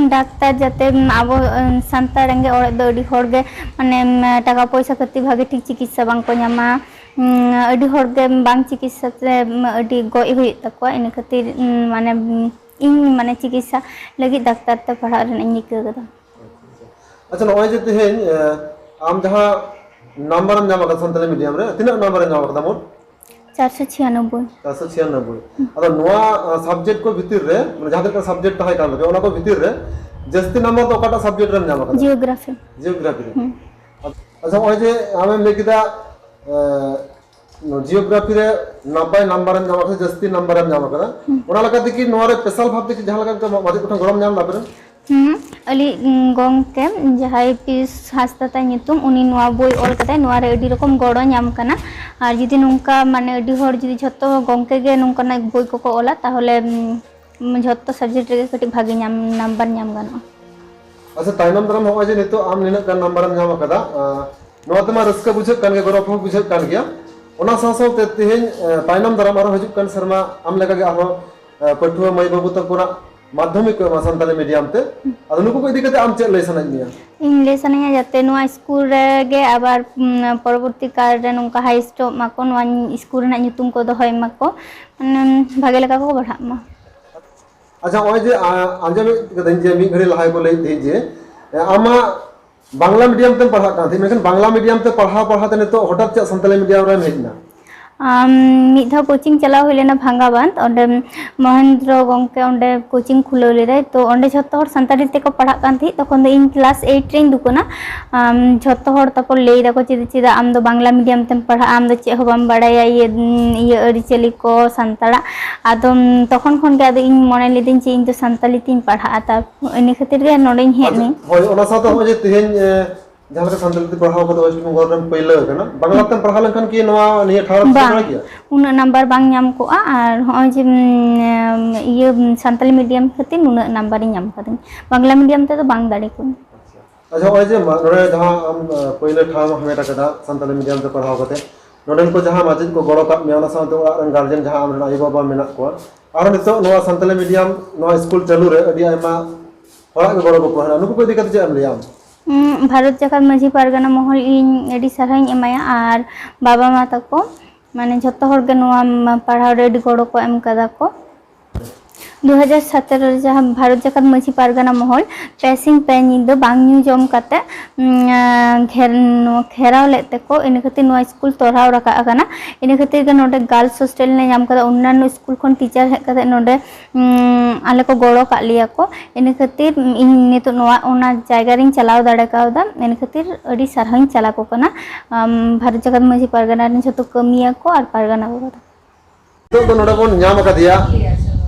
ᱰᱟᱠᱛᱟᱨ, ᱡᱟᱛᱮ ᱟᱵᱚ, ᱩᱸ, ᱥᱟᱱᱛᱟᱲ ᱨᱮᱸᱜᱮᱡ ᱚᱲᱟᱜ ᱫᱚ ᱟᱹᱰᱤ ᱦᱚᱲ ᱜᱮ, ᱢᱟᱱᱮ, ᱩᱸ, ᱴᱟᱠᱟ ᱯᱚᱭᱥᱟ ᱠᱷᱟᱹᱛᱤᱨ ᱵᱷᱟᱜᱮ ᱴᱷᱤᱠ ᱪᱤᱠᱤᱛᱥᱟ ᱵᱟᱝ ᱠᱚ ᱧᱟᱢᱟ᱾ ᱩᱸ, ᱟᱹᱰᱤ ᱦᱚᱲ ᱜᱮ ᱵᱟᱝ ᱪᱤᱠᱤᱛᱥᱟ ᱛᱮ, ᱩᱸ, ᱟᱹᱰᱤ ᱜᱚᱡ ᱦᱩᱭᱩᱜ ᱛᱟᱠᱚᱣᱟ᱾ ᱤᱱᱟᱹ ᱠᱷᱟᱹᱛᱤᱨ, ᱩᱸ, ᱢᱟᱱᱮ, ᱩᱸ, ᱤᱧ, ᱢᱟᱱᱮ, ᱪᱤᱠᱤᱛᱥᱟ ᱞᱟᱹᱜᱤᱫ ᱰᱟᱠᱛᱟᱨ ᱛᱮ ᱯᱟᱲᱦᱟᱜ ᱨᱮᱱᱟᱜ ᱤᱧ ᱨᱤᱠᱟᱹ ᱠᱟᱫᱟ᱾ ᱟᱪᱪᱷᱟ, ᱱᱚᱜᱼᱚᱭ ᱡᱮ ᱛᱮᱦᱮᱧ, ᱮ, ᱟᱢ ᱡᱟᱦᱟᱸ ᱱᱟᱢᱵᱟᱨ ᱮᱢ ᱧᱟᱢ ᱟᱠᱟᱫᱟ ᱥᱟᱱᱛᱟᱲᱤ ᱢᱤᱰᱤᱭᱟᱢ ᱨᱮ, ᱛᱤᱱᱟᱹᱜ ᱱᱟᱢᱵᱟᱨ ᱮᱢ ᱧᱟᱢ ᱟᱠᱟᱫᱟ ᱢᱳᱴ? ᱪᱟᱨᱥᱚ ᱪᱷᱤᱭᱟᱱᱚᱵᱵᱳᱭ᱾ ᱪᱟᱨᱥᱚ ᱪᱷᱤᱭᱟᱱᱚᱵᱵᱳᱭ᱾ ᱟᱫᱚ ᱱᱚᱣᱟ, ᱟ, ᱥᱟᱵᱡᱮᱠᱴ ᱠᱚ ᱵᱷᱤᱛᱤᱨ ᱨᱮ, ᱢᱟᱱᱮ ᱡᱟᱦᱟᱸ ᱛᱤᱱᱟᱹᱜ ᱥᱟᱵᱡᱮᱠᱴ ᱛᱟᱦᱮᱸ ᱠᱟᱱ ᱛᱟᱯᱮᱭᱟ, ᱚᱱᱟ ᱠᱚ ᱵᱷᱤᱛᱤᱨ ᱨᱮ ᱡᱟᱹᱥᱛᱤ ᱱᱟᱢᱵᱟᱨ ᱫᱚ ᱚᱠᱟᱴᱟᱜ ᱥᱟᱵᱡᱮᱠᱴ ᱨᱮᱢ ᱧᱟᱢ ᱟᱠᱟᱫᱟ? ᱡᱤᱭᱳᱜᱨᱟᱯᱷᱤ᱾ ᱡᱤᱭᱳᱜᱨᱟᱯᱷᱤ ᱨᱮ᱾ ᱦᱩᱸ᱾ ᱟᱪᱪᱷᱟ, ᱱᱚᱜᱼᱚᱭ ᱡᱮ ᱟᱢᱮᱢ ᱞᱟᱹᱭ ᱠᱮᱫᱟ, ᱮ, ᱡᱤᱭᱳᱜᱨᱟᱯᱷᱤ ᱨᱮ ᱱᱟᱯᱟᱭ ᱱᱟᱢᱵᱟᱨ ᱮᱢ ᱧᱟᱢ ᱟᱠᱟᱫᱟ, ᱡᱟᱹᱥᱛᱤ ᱱᱟᱢᱵᱟᱨ ᱮᱢ ᱧᱟᱢ ᱟᱠᱟᱫᱟ, ᱦᱩᱸ᱾ ᱚᱱᱟ ᱞᱮᱠᱟ ᱛᱮᱜᱮ ᱱᱚᱣᱟ ᱨᱮ ᱥᱯᱮᱥᱟᱞ ᱵᱷᱟᱵ ᱛᱮ ᱡᱟᱦᱟᱸ ᱞᱮᱠᱟ ᱢᱟᱪᱮᱫ ᱠᱚᱴᱷᱮᱱ ᱜᱚᱲᱚᱢ ᱧᱟᱢ ᱞᱮᱫᱟ ᱟᱯᱮ ᱨᱮᱱ? ᱦᱩᱸ, ᱟᱹᱞᱤᱡ, ᱩᱸ, ᱜᱚᱝᱠᱮ ᱡᱟᱦᱟᱸᱭ ᱯᱤᱥ ᱦᱟᱸᱥᱫᱟ ᱛᱟᱭ ᱧᱩᱛᱩᱢ, ᱩᱱᱤ ᱱᱚᱣᱟ ᱵᱳᱭ ᱚᱞ ᱠᱟᱫᱟᱭ, ᱱᱚᱣᱟ ᱨᱮ ᱟᱹᱰᱤ ᱨᱚᱠᱚᱢ ᱜᱚᱲᱚ ᱧᱟᱢ ᱠᱟᱱᱟ᱾ ᱟᱨ ᱡᱩᱫᱤ ᱱᱚᱝᱠᱟ, ᱢᱟᱱᱮ, ᱟᱹᱰᱤ ᱦᱚᱲ ᱡᱩᱫᱤ ᱡᱷᱚᱛᱚ ᱜᱚᱝᱠᱮ ᱜᱮ ᱱᱚᱝᱠᱟᱱᱟᱜ ᱵᱳᱭ ᱠᱚᱠᱚ ᱚᱞᱟ, ᱛᱟᱦᱚᱞᱮ, ᱩᱸ, ᱡᱷᱚᱛᱚ ᱥᱟᱵᱡᱮᱠᱴ ᱨᱮᱜᱮ ᱠᱟᱹᱴᱤᱡ ᱵᱷᱟᱜᱮ ᱧᱟᱢ, ᱱᱟᱢᱵᱟᱨ ᱧᱟᱢ ᱜᱟᱱᱚᱜᱼᱟ᱾ ᱟᱪᱪᱷᱟ, ᱛᱟᱭᱱᱚᱢ ᱫᱟᱨᱟᱢ ᱱᱚᱜᱼᱚᱭ ᱡᱮ ᱱᱤᱛᱚᱜ ᱟᱢ ᱱᱤᱱᱟᱹᱜ ᱜᱟᱱ ᱱᱟᱢᱵᱟᱨ ᱮᱢ ᱧᱟᱢ ᱟᱠᱟᱫᱟ, ᱟᱸ, ᱱᱚᱣᱟ ᱛᱮᱢᱟ ᱨᱟᱹᱥᱠᱟᱹ ᱵᱩᱡᱷᱟᱹᱜ ᱠᱟᱱ ᱜᱮᱭᱟ, ᱜᱚᱨᱚᱵᱽ ᱦᱚᱸ ᱵᱩᱡᱷᱟᱹᱜ ᱠᱟᱱ ᱜᱮᱭᱟ᱾ ᱚᱱᱟ ᱥᱟᱶ ᱥᱟᱶᱛᱮ ᱛᱮᱦᱮᱧ, ᱮ, ᱛᱟᱭᱱᱚᱢ ᱫᱟᱨᱟᱢ ᱟᱨᱦᱚᱸ ᱦᱤᱡᱩᱜ ᱠᱟᱱ ᱥᱮᱨᱢᱟ ᱟᱢ ᱞᱮᱠᱟᱜᱮ ᱟᱨᱦᱚᱸ, ᱮ, ᱯᱟᱹᱴᱷᱩᱣᱟᱹ ᱢᱟᱹᱭ ᱵᱟᱹᱵᱩ ᱛᱟᱠᱚ ᱨᱮᱱᱟᱜ ᱢᱟᱫᱽᱫᱷᱚᱢᱤᱠ ᱠᱚ ᱮᱢᱟ ᱥᱟᱱᱛᱟᱲᱤ ᱢᱤᱰᱤᱭᱟᱢ ᱛᱮ᱾ ᱟᱫᱚ ᱱᱩᱠᱩ ᱠᱚ ᱤᱫᱤ ᱠᱟᱛᱮ ᱟᱢ ᱪᱮᱫ ᱞᱟᱹᱭ ᱥᱟᱱᱟᱭᱮᱫ ᱢᱮᱭᱟ? ᱤᱧ ᱞᱟᱹᱭ ᱥᱟᱱᱟᱧᱟ ᱡᱟᱛᱮ ᱱᱚᱣᱟ ᱥᱠᱩᱞ ᱨᱮᱜᱮ ᱟᱵᱟᱨ, ᱩᱢ, ᱯᱚᱨᱚᱵᱚᱨᱛᱤ ᱠᱟᱞ ᱨᱮ ᱱᱚᱝᱠᱟ ᱦᱟᱭ ᱥᱴᱚᱯ ᱢᱟᱠᱚ, ᱱᱚᱣᱟ ᱥᱠᱩᱞ ᱨᱮᱱᱟᱜ ᱧᱩᱛᱩᱢ ᱠᱚ ᱫᱚᱦᱚᱭ ᱢᱟᱠᱚ, ᱢᱟᱱᱮ, ᱵᱷᱟᱜᱮ ᱞᱮᱠᱟ ᱠᱚ ᱯᱟᱲᱦᱟᱜ ᱢᱟ᱾ ᱟᱪᱪᱷᱟ, ᱱᱚᱜᱼᱚᱭ ᱡᱮ, ᱟ, ᱟᱸᱡᱚᱢᱮᱫ ᱠᱟᱹᱫᱟᱹᱧ ᱡᱮ ᱢᱤᱫ ᱜᱷᱟᱹᱲᱤ ᱞᱟᱦᱟ ᱜᱮᱠᱚ ᱞᱟᱹᱭᱮᱫ ᱛᱟᱦᱮᱸᱫ ᱡᱮ, ᱮ, ᱟᱢᱟᱜ ᱵᱟᱝᱞᱟ ᱢᱤᱰᱤᱭᱟᱢ ᱛᱮᱢ ᱯᱟᱲᱦᱟᱜ ᱠᱟᱱ ᱛᱟᱦᱮᱸᱫ, ᱢᱮᱱᱠᱷᱟᱱ ᱵᱟᱝᱞᱟ ᱢᱤᱰᱤᱭᱟᱢ ᱛᱮ ᱯᱟᱲᱦᱟᱣ ᱯᱟᱲᱦᱟᱣ ᱛᱮ ᱱᱤᱛᱚᱜ ᱦᱚᱴᱟᱛ ᱪᱮᱫ ᱥᱟᱱᱛᱟᱲᱤ ᱢᱤᱰᱤᱭᱟᱢ ᱨᱮᱢ ᱦᱮᱡ ᱮᱱᱟ? ᱟᱢ, ᱢᱤᱫ ᱫᱷᱟᱣ ᱠᱳᱪᱤᱝ ᱪᱟᱞᱟᱣ ᱦᱩᱭ ᱞᱮᱱᱟ ᱵᱷᱟᱝᱜᱟᱵᱟᱸᱫᱷ᱾ ᱚᱸᱰᱮ ᱢᱚᱦᱮᱱᱫᱨᱚ ᱜᱚᱢᱠᱮ ᱚᱸᱰᱮ ᱠᱳᱪᱤᱝ ᱠᱷᱩᱞᱟᱹᱣ ᱞᱮᱫᱟᱭ, ᱛᱚ ᱚᱸᱰᱮ ᱡᱷᱚᱛᱚ ᱦᱚᱲ ᱥᱟᱱᱛᱟᱲᱤ ᱛᱮᱠᱚ ᱯᱟᱲᱦᱟᱜ ᱠᱟᱱ ᱛᱟᱦᱮᱸᱫ᱾ ᱛᱚᱠᱷᱚᱱ ᱫᱚ ᱤᱧ ᱠᱞᱟᱥ ᱮᱭᱤᱴ ᱨᱮᱧ ᱫᱩᱠᱟᱹᱱᱟ᱾ ᱟᱢ, ᱡᱷᱚᱛᱚ ᱦᱚᱲ ᱛᱟᱨᱯᱚᱨ ᱞᱟᱹᱭ ᱫᱟᱠᱚ, "ᱪᱮᱫ, ᱪᱮᱫᱟᱜ ᱟᱢ ᱫᱚ ᱵᱟᱝᱞᱟ ᱢᱤᱰᱤᱭᱟᱢ ᱛᱮᱢ ᱯᱟᱲᱦᱟᱜᱼᱟ? ᱟᱢ ᱫᱚ ᱪᱮᱫ ᱦᱚᱸ ᱵᱟᱢ ᱵᱟᱲᱟᱭᱟ ᱤᱭᱟᱹ, ᱤᱭᱟᱹ ᱟᱹᱨᱤᱪᱟᱹᱞᱤ ᱠᱚ ᱥᱟᱱᱛᱟᱲᱟᱜ?" ᱟᱫᱚ, ᱩᱢ, ᱛᱚᱠᱷᱚᱱ ᱠᱷᱚᱱ ᱜᱮ ᱟᱫᱚ ᱤᱧ ᱢᱚᱱᱮ ᱞᱤᱫᱟᱹᱧ ᱡᱮ ᱤᱧ ᱫᱚ ᱥᱟᱱᱛᱟᱞᱤ ᱛᱮᱧ ᱯᱟᱲᱦᱟᱜᱼᱟ, ᱛᱟᱨ ᱤᱱᱟᱹ ᱠᱷᱟᱹᱛᱤᱨ ᱜᱮ ᱱᱚᱰᱮᱧ ᱦᱮᱡ ᱟᱪᱪᱷᱟ, ᱮᱱᱟᱹᱧ᱾ ᱦᱳᱭ, ᱚᱱᱟ ᱥᱟᱶᱛᱮ ᱱᱚᱜᱼᱚᱭ ᱡᱮ ᱛᱮᱦᱮᱧ, ᱮ, ᱡᱟᱦᱟᱸ ᱞᱮᱠᱟ ᱥᱟᱱᱛᱟᱲᱤ ᱛᱮ ᱯᱟᱲᱦᱟᱣ ᱠᱟᱛᱮ ᱳᱭᱮᱥᱴ ᱵᱮᱝᱜᱚᱞ ᱨᱮᱢ ᱯᱟᱹᱭᱞᱟᱹ ᱟᱠᱟᱱᱟ, ᱵᱟᱝᱞᱟ ᱛᱮᱢ ᱯᱟᱲᱦᱟᱣ ᱞᱮᱱᱠᱷᱟᱱ ᱠᱤ ᱱᱚᱣᱟ ᱱᱤᱭᱟᱹ ᱴᱷᱟᱶ ᱨᱮᱢ ᱥᱮᱴᱮᱨ ᱵᱟᱝ, ᱫᱟᱲᱮ ᱠᱮᱭᱟ? ᱩᱱᱟᱹᱜ ᱱᱟᱢᱵᱟᱨ ᱵᱟᱝ ᱧᱟᱢ ᱠᱚᱜᱼᱟ᱾ ᱟᱨ ᱦᱚᱸᱜᱼᱚᱭ ᱡᱮ, ᱩᱢ, ᱤᱭᱟᱹ, ᱥᱟᱱᱛᱟᱞᱤ ᱢᱤᱰᱤᱭᱟᱢ ᱠᱷᱟᱹᱛᱤᱨ ᱱᱩᱱᱟᱹᱜ ᱱᱟᱢᱵᱟᱨᱤᱧ ᱧᱟᱢ ᱠᱟᱹᱫᱟᱹᱧ, ᱵᱟᱝᱞᱟ ᱢᱤᱰᱤᱭᱟᱢ ᱛᱮᱫᱚ ᱵᱟᱝ ᱫᱟᱲᱮ ᱠᱚᱜᱼᱟᱹᱧ᱾ ᱟᱪᱪᱷᱟ, ᱦᱚᱸᱜᱼᱚᱭ ᱡᱮ ᱢᱟ-, ᱱᱚᱰᱮ ᱡᱟᱦᱟᱸ ᱟᱢ, ᱟ, ᱯᱟᱹᱭᱞᱟᱹ ᱴᱷᱟᱶ ᱮᱢ ᱦᱟᱢᱮᱴ ᱟᱠᱟᱫᱟ ᱥᱟᱱᱛᱟᱞᱤ ᱢᱤᱰᱤᱭᱟᱢ ᱛᱮ ᱯᱟᱲᱦᱟᱣ ᱠᱟᱛᱮ, ᱱᱚᱰᱮᱱ ᱠᱚ ᱡᱟᱦᱟᱸ ᱢᱟᱪᱮᱫ ᱠᱚ ᱜᱚᱲᱚ ᱠᱟᱜ ᱢᱮᱭᱟ, ᱚᱱᱟ ᱥᱟᱶᱛᱮ ᱚᱲᱟᱜ ᱨᱮᱱ ᱜᱟᱨᱡᱮᱱ ᱡᱟᱦᱟᱸ ᱟᱢ ᱨᱮᱱ ᱟᱭᱳᱼᱵᱟᱵᱟ ᱢᱮᱱᱟᱜ ᱠᱚᱣᱟ, ᱟᱨ ᱱᱤᱛᱚᱜ ᱱᱚᱣᱟ ᱥᱟᱱᱛᱟᱞᱤ ᱢᱤᱰᱤᱭᱟᱢ ᱱᱚᱣᱟ ᱥᱠᱩᱞ ᱪᱟᱹᱞᱩ ᱨᱮ ᱟᱹᱰᱤ ᱟᱭᱢᱟ ᱦᱚᱲᱟᱜ ᱜᱮ ᱜᱚᱲᱚ ᱜᱚᱯᱚᱲᱚ ᱦᱮᱱᱟᱜᱼᱟ, ᱱᱩᱠᱩ ᱠᱚ ᱤᱫᱤ ᱠᱟᱛᱮ ᱪᱮᱫ ᱮᱢ ᱞᱟᱹᱭᱟ ᱟᱢ? ᱩᱸ, ᱵᱷᱟᱨᱚᱛ ᱡᱟᱠᱟᱛ ᱢᱟᱹᱡᱷᱤ ᱯᱟᱨᱜᱟᱱᱟ ᱢᱚᱦᱚᱞ ᱤᱧ ᱟᱹᱰᱤ ᱥᱟᱨᱦᱟᱣᱤᱧ ᱮᱢᱟᱭᱟ, ᱟᱨ ᱵᱟᱵᱟ ᱢᱟ ᱛᱟᱠᱚ, ᱢᱟᱱᱮ, ᱡᱷᱚᱛᱚ ᱦᱚᱲ ᱜᱮ ᱱᱚᱣᱟ ᱢ-, ᱯᱟᱲᱦᱟᱣ ᱨᱮ ᱟᱹᱰᱤ ᱜᱚᱲᱚ ᱠᱚ ᱮᱢ ᱠᱟᱫᱟ ᱠᱚ᱾ ᱫᱩ ᱦᱟᱡᱟᱨ ᱥᱟᱛᱮᱨᱚ ᱨᱮ ᱡᱟᱦᱟᱸ ᱵᱷᱟᱨᱚᱛ ᱡᱟᱠᱟᱛ ᱢᱟᱹᱡᱷᱤ ᱯᱟᱨᱜᱟᱱᱟ ᱢᱚᱦᱚᱞ ᱯᱮ ᱥᱤᱧ ᱯᱮ ᱧᱤᱫᱟᱹ ᱵᱟᱝ ᱧᱩ ᱡᱚᱢ ᱠᱟᱛᱮ, ᱩᱸ, ᱜᱷᱮᱨ-, ᱱᱚᱣᱟ ᱜᱷᱮᱨᱟᱣ ᱞᱮᱫ ᱛᱮᱠᱚ, ᱤᱱᱟᱹ ᱠᱷᱟᱹᱛᱤᱨ ᱱᱚᱣᱟ ᱥᱠᱩᱞ ᱛᱚᱨᱟᱣ ᱨᱟᱠᱟᱵ ᱟᱠᱟᱱᱟ᱾ ᱤᱱᱟᱹ ᱠᱷᱟᱹᱛᱤᱨ ᱜᱮ ᱱᱚᱰᱮ ᱜᱟᱨᱞᱥ ᱦᱳᱥᱴᱮᱞ ᱞᱮ ᱧᱟᱢ ᱠᱟᱫᱟ᱾ ᱚᱱᱱᱟᱱᱚ ᱥᱠᱩᱞ ᱠᱷᱚᱱ ᱴᱤᱪᱟᱨ ᱦᱮᱡ ᱠᱟᱛᱮ ᱱᱚᱰᱮ, ᱩᱸ, ᱟᱞᱮ ᱠᱚ ᱜᱚᱲᱚ ᱠᱟᱜ ᱞᱮᱭᱟ ᱠᱚ᱾ ᱤᱱᱟᱹ ᱠᱷᱟᱹᱛᱤᱨ ᱤᱧ ᱱᱤᱛᱚᱜ ᱱᱚᱣᱟ, ᱚᱱᱟ ᱡᱟᱭᱜᱟ ᱨᱤᱧ ᱪᱟᱞᱟᱣ ᱫᱟᱲᱮ ᱠᱟᱣᱫᱟ᱾ ᱤᱱᱟᱹ ᱠᱷᱟᱹᱛᱤᱨ ᱟᱹᱰᱤ ᱥᱟᱨᱦᱟᱣᱤᱧ ᱪᱟᱞ ᱟᱠᱚ ᱠᱟᱱᱟ, ᱟᱢ, ᱵᱷᱟᱨᱚᱛ ᱡᱟᱠᱟᱛ ᱢᱟᱹᱡᱷᱤ ᱯᱟᱨᱜᱟᱱᱟ ᱨᱮᱱ ᱡᱷᱚᱛᱚ ᱠᱟᱹᱢᱤᱭᱟᱹ ᱠᱚ ᱟᱨ ᱯᱟᱨᱜᱟᱱᱟ ᱠᱚ᱾ ᱱᱤᱛᱚᱜ ᱫᱚ ᱱᱚᱰᱮ ᱵᱚᱱ ᱧᱟᱢ ᱟᱠᱟᱫᱮᱭᱟ,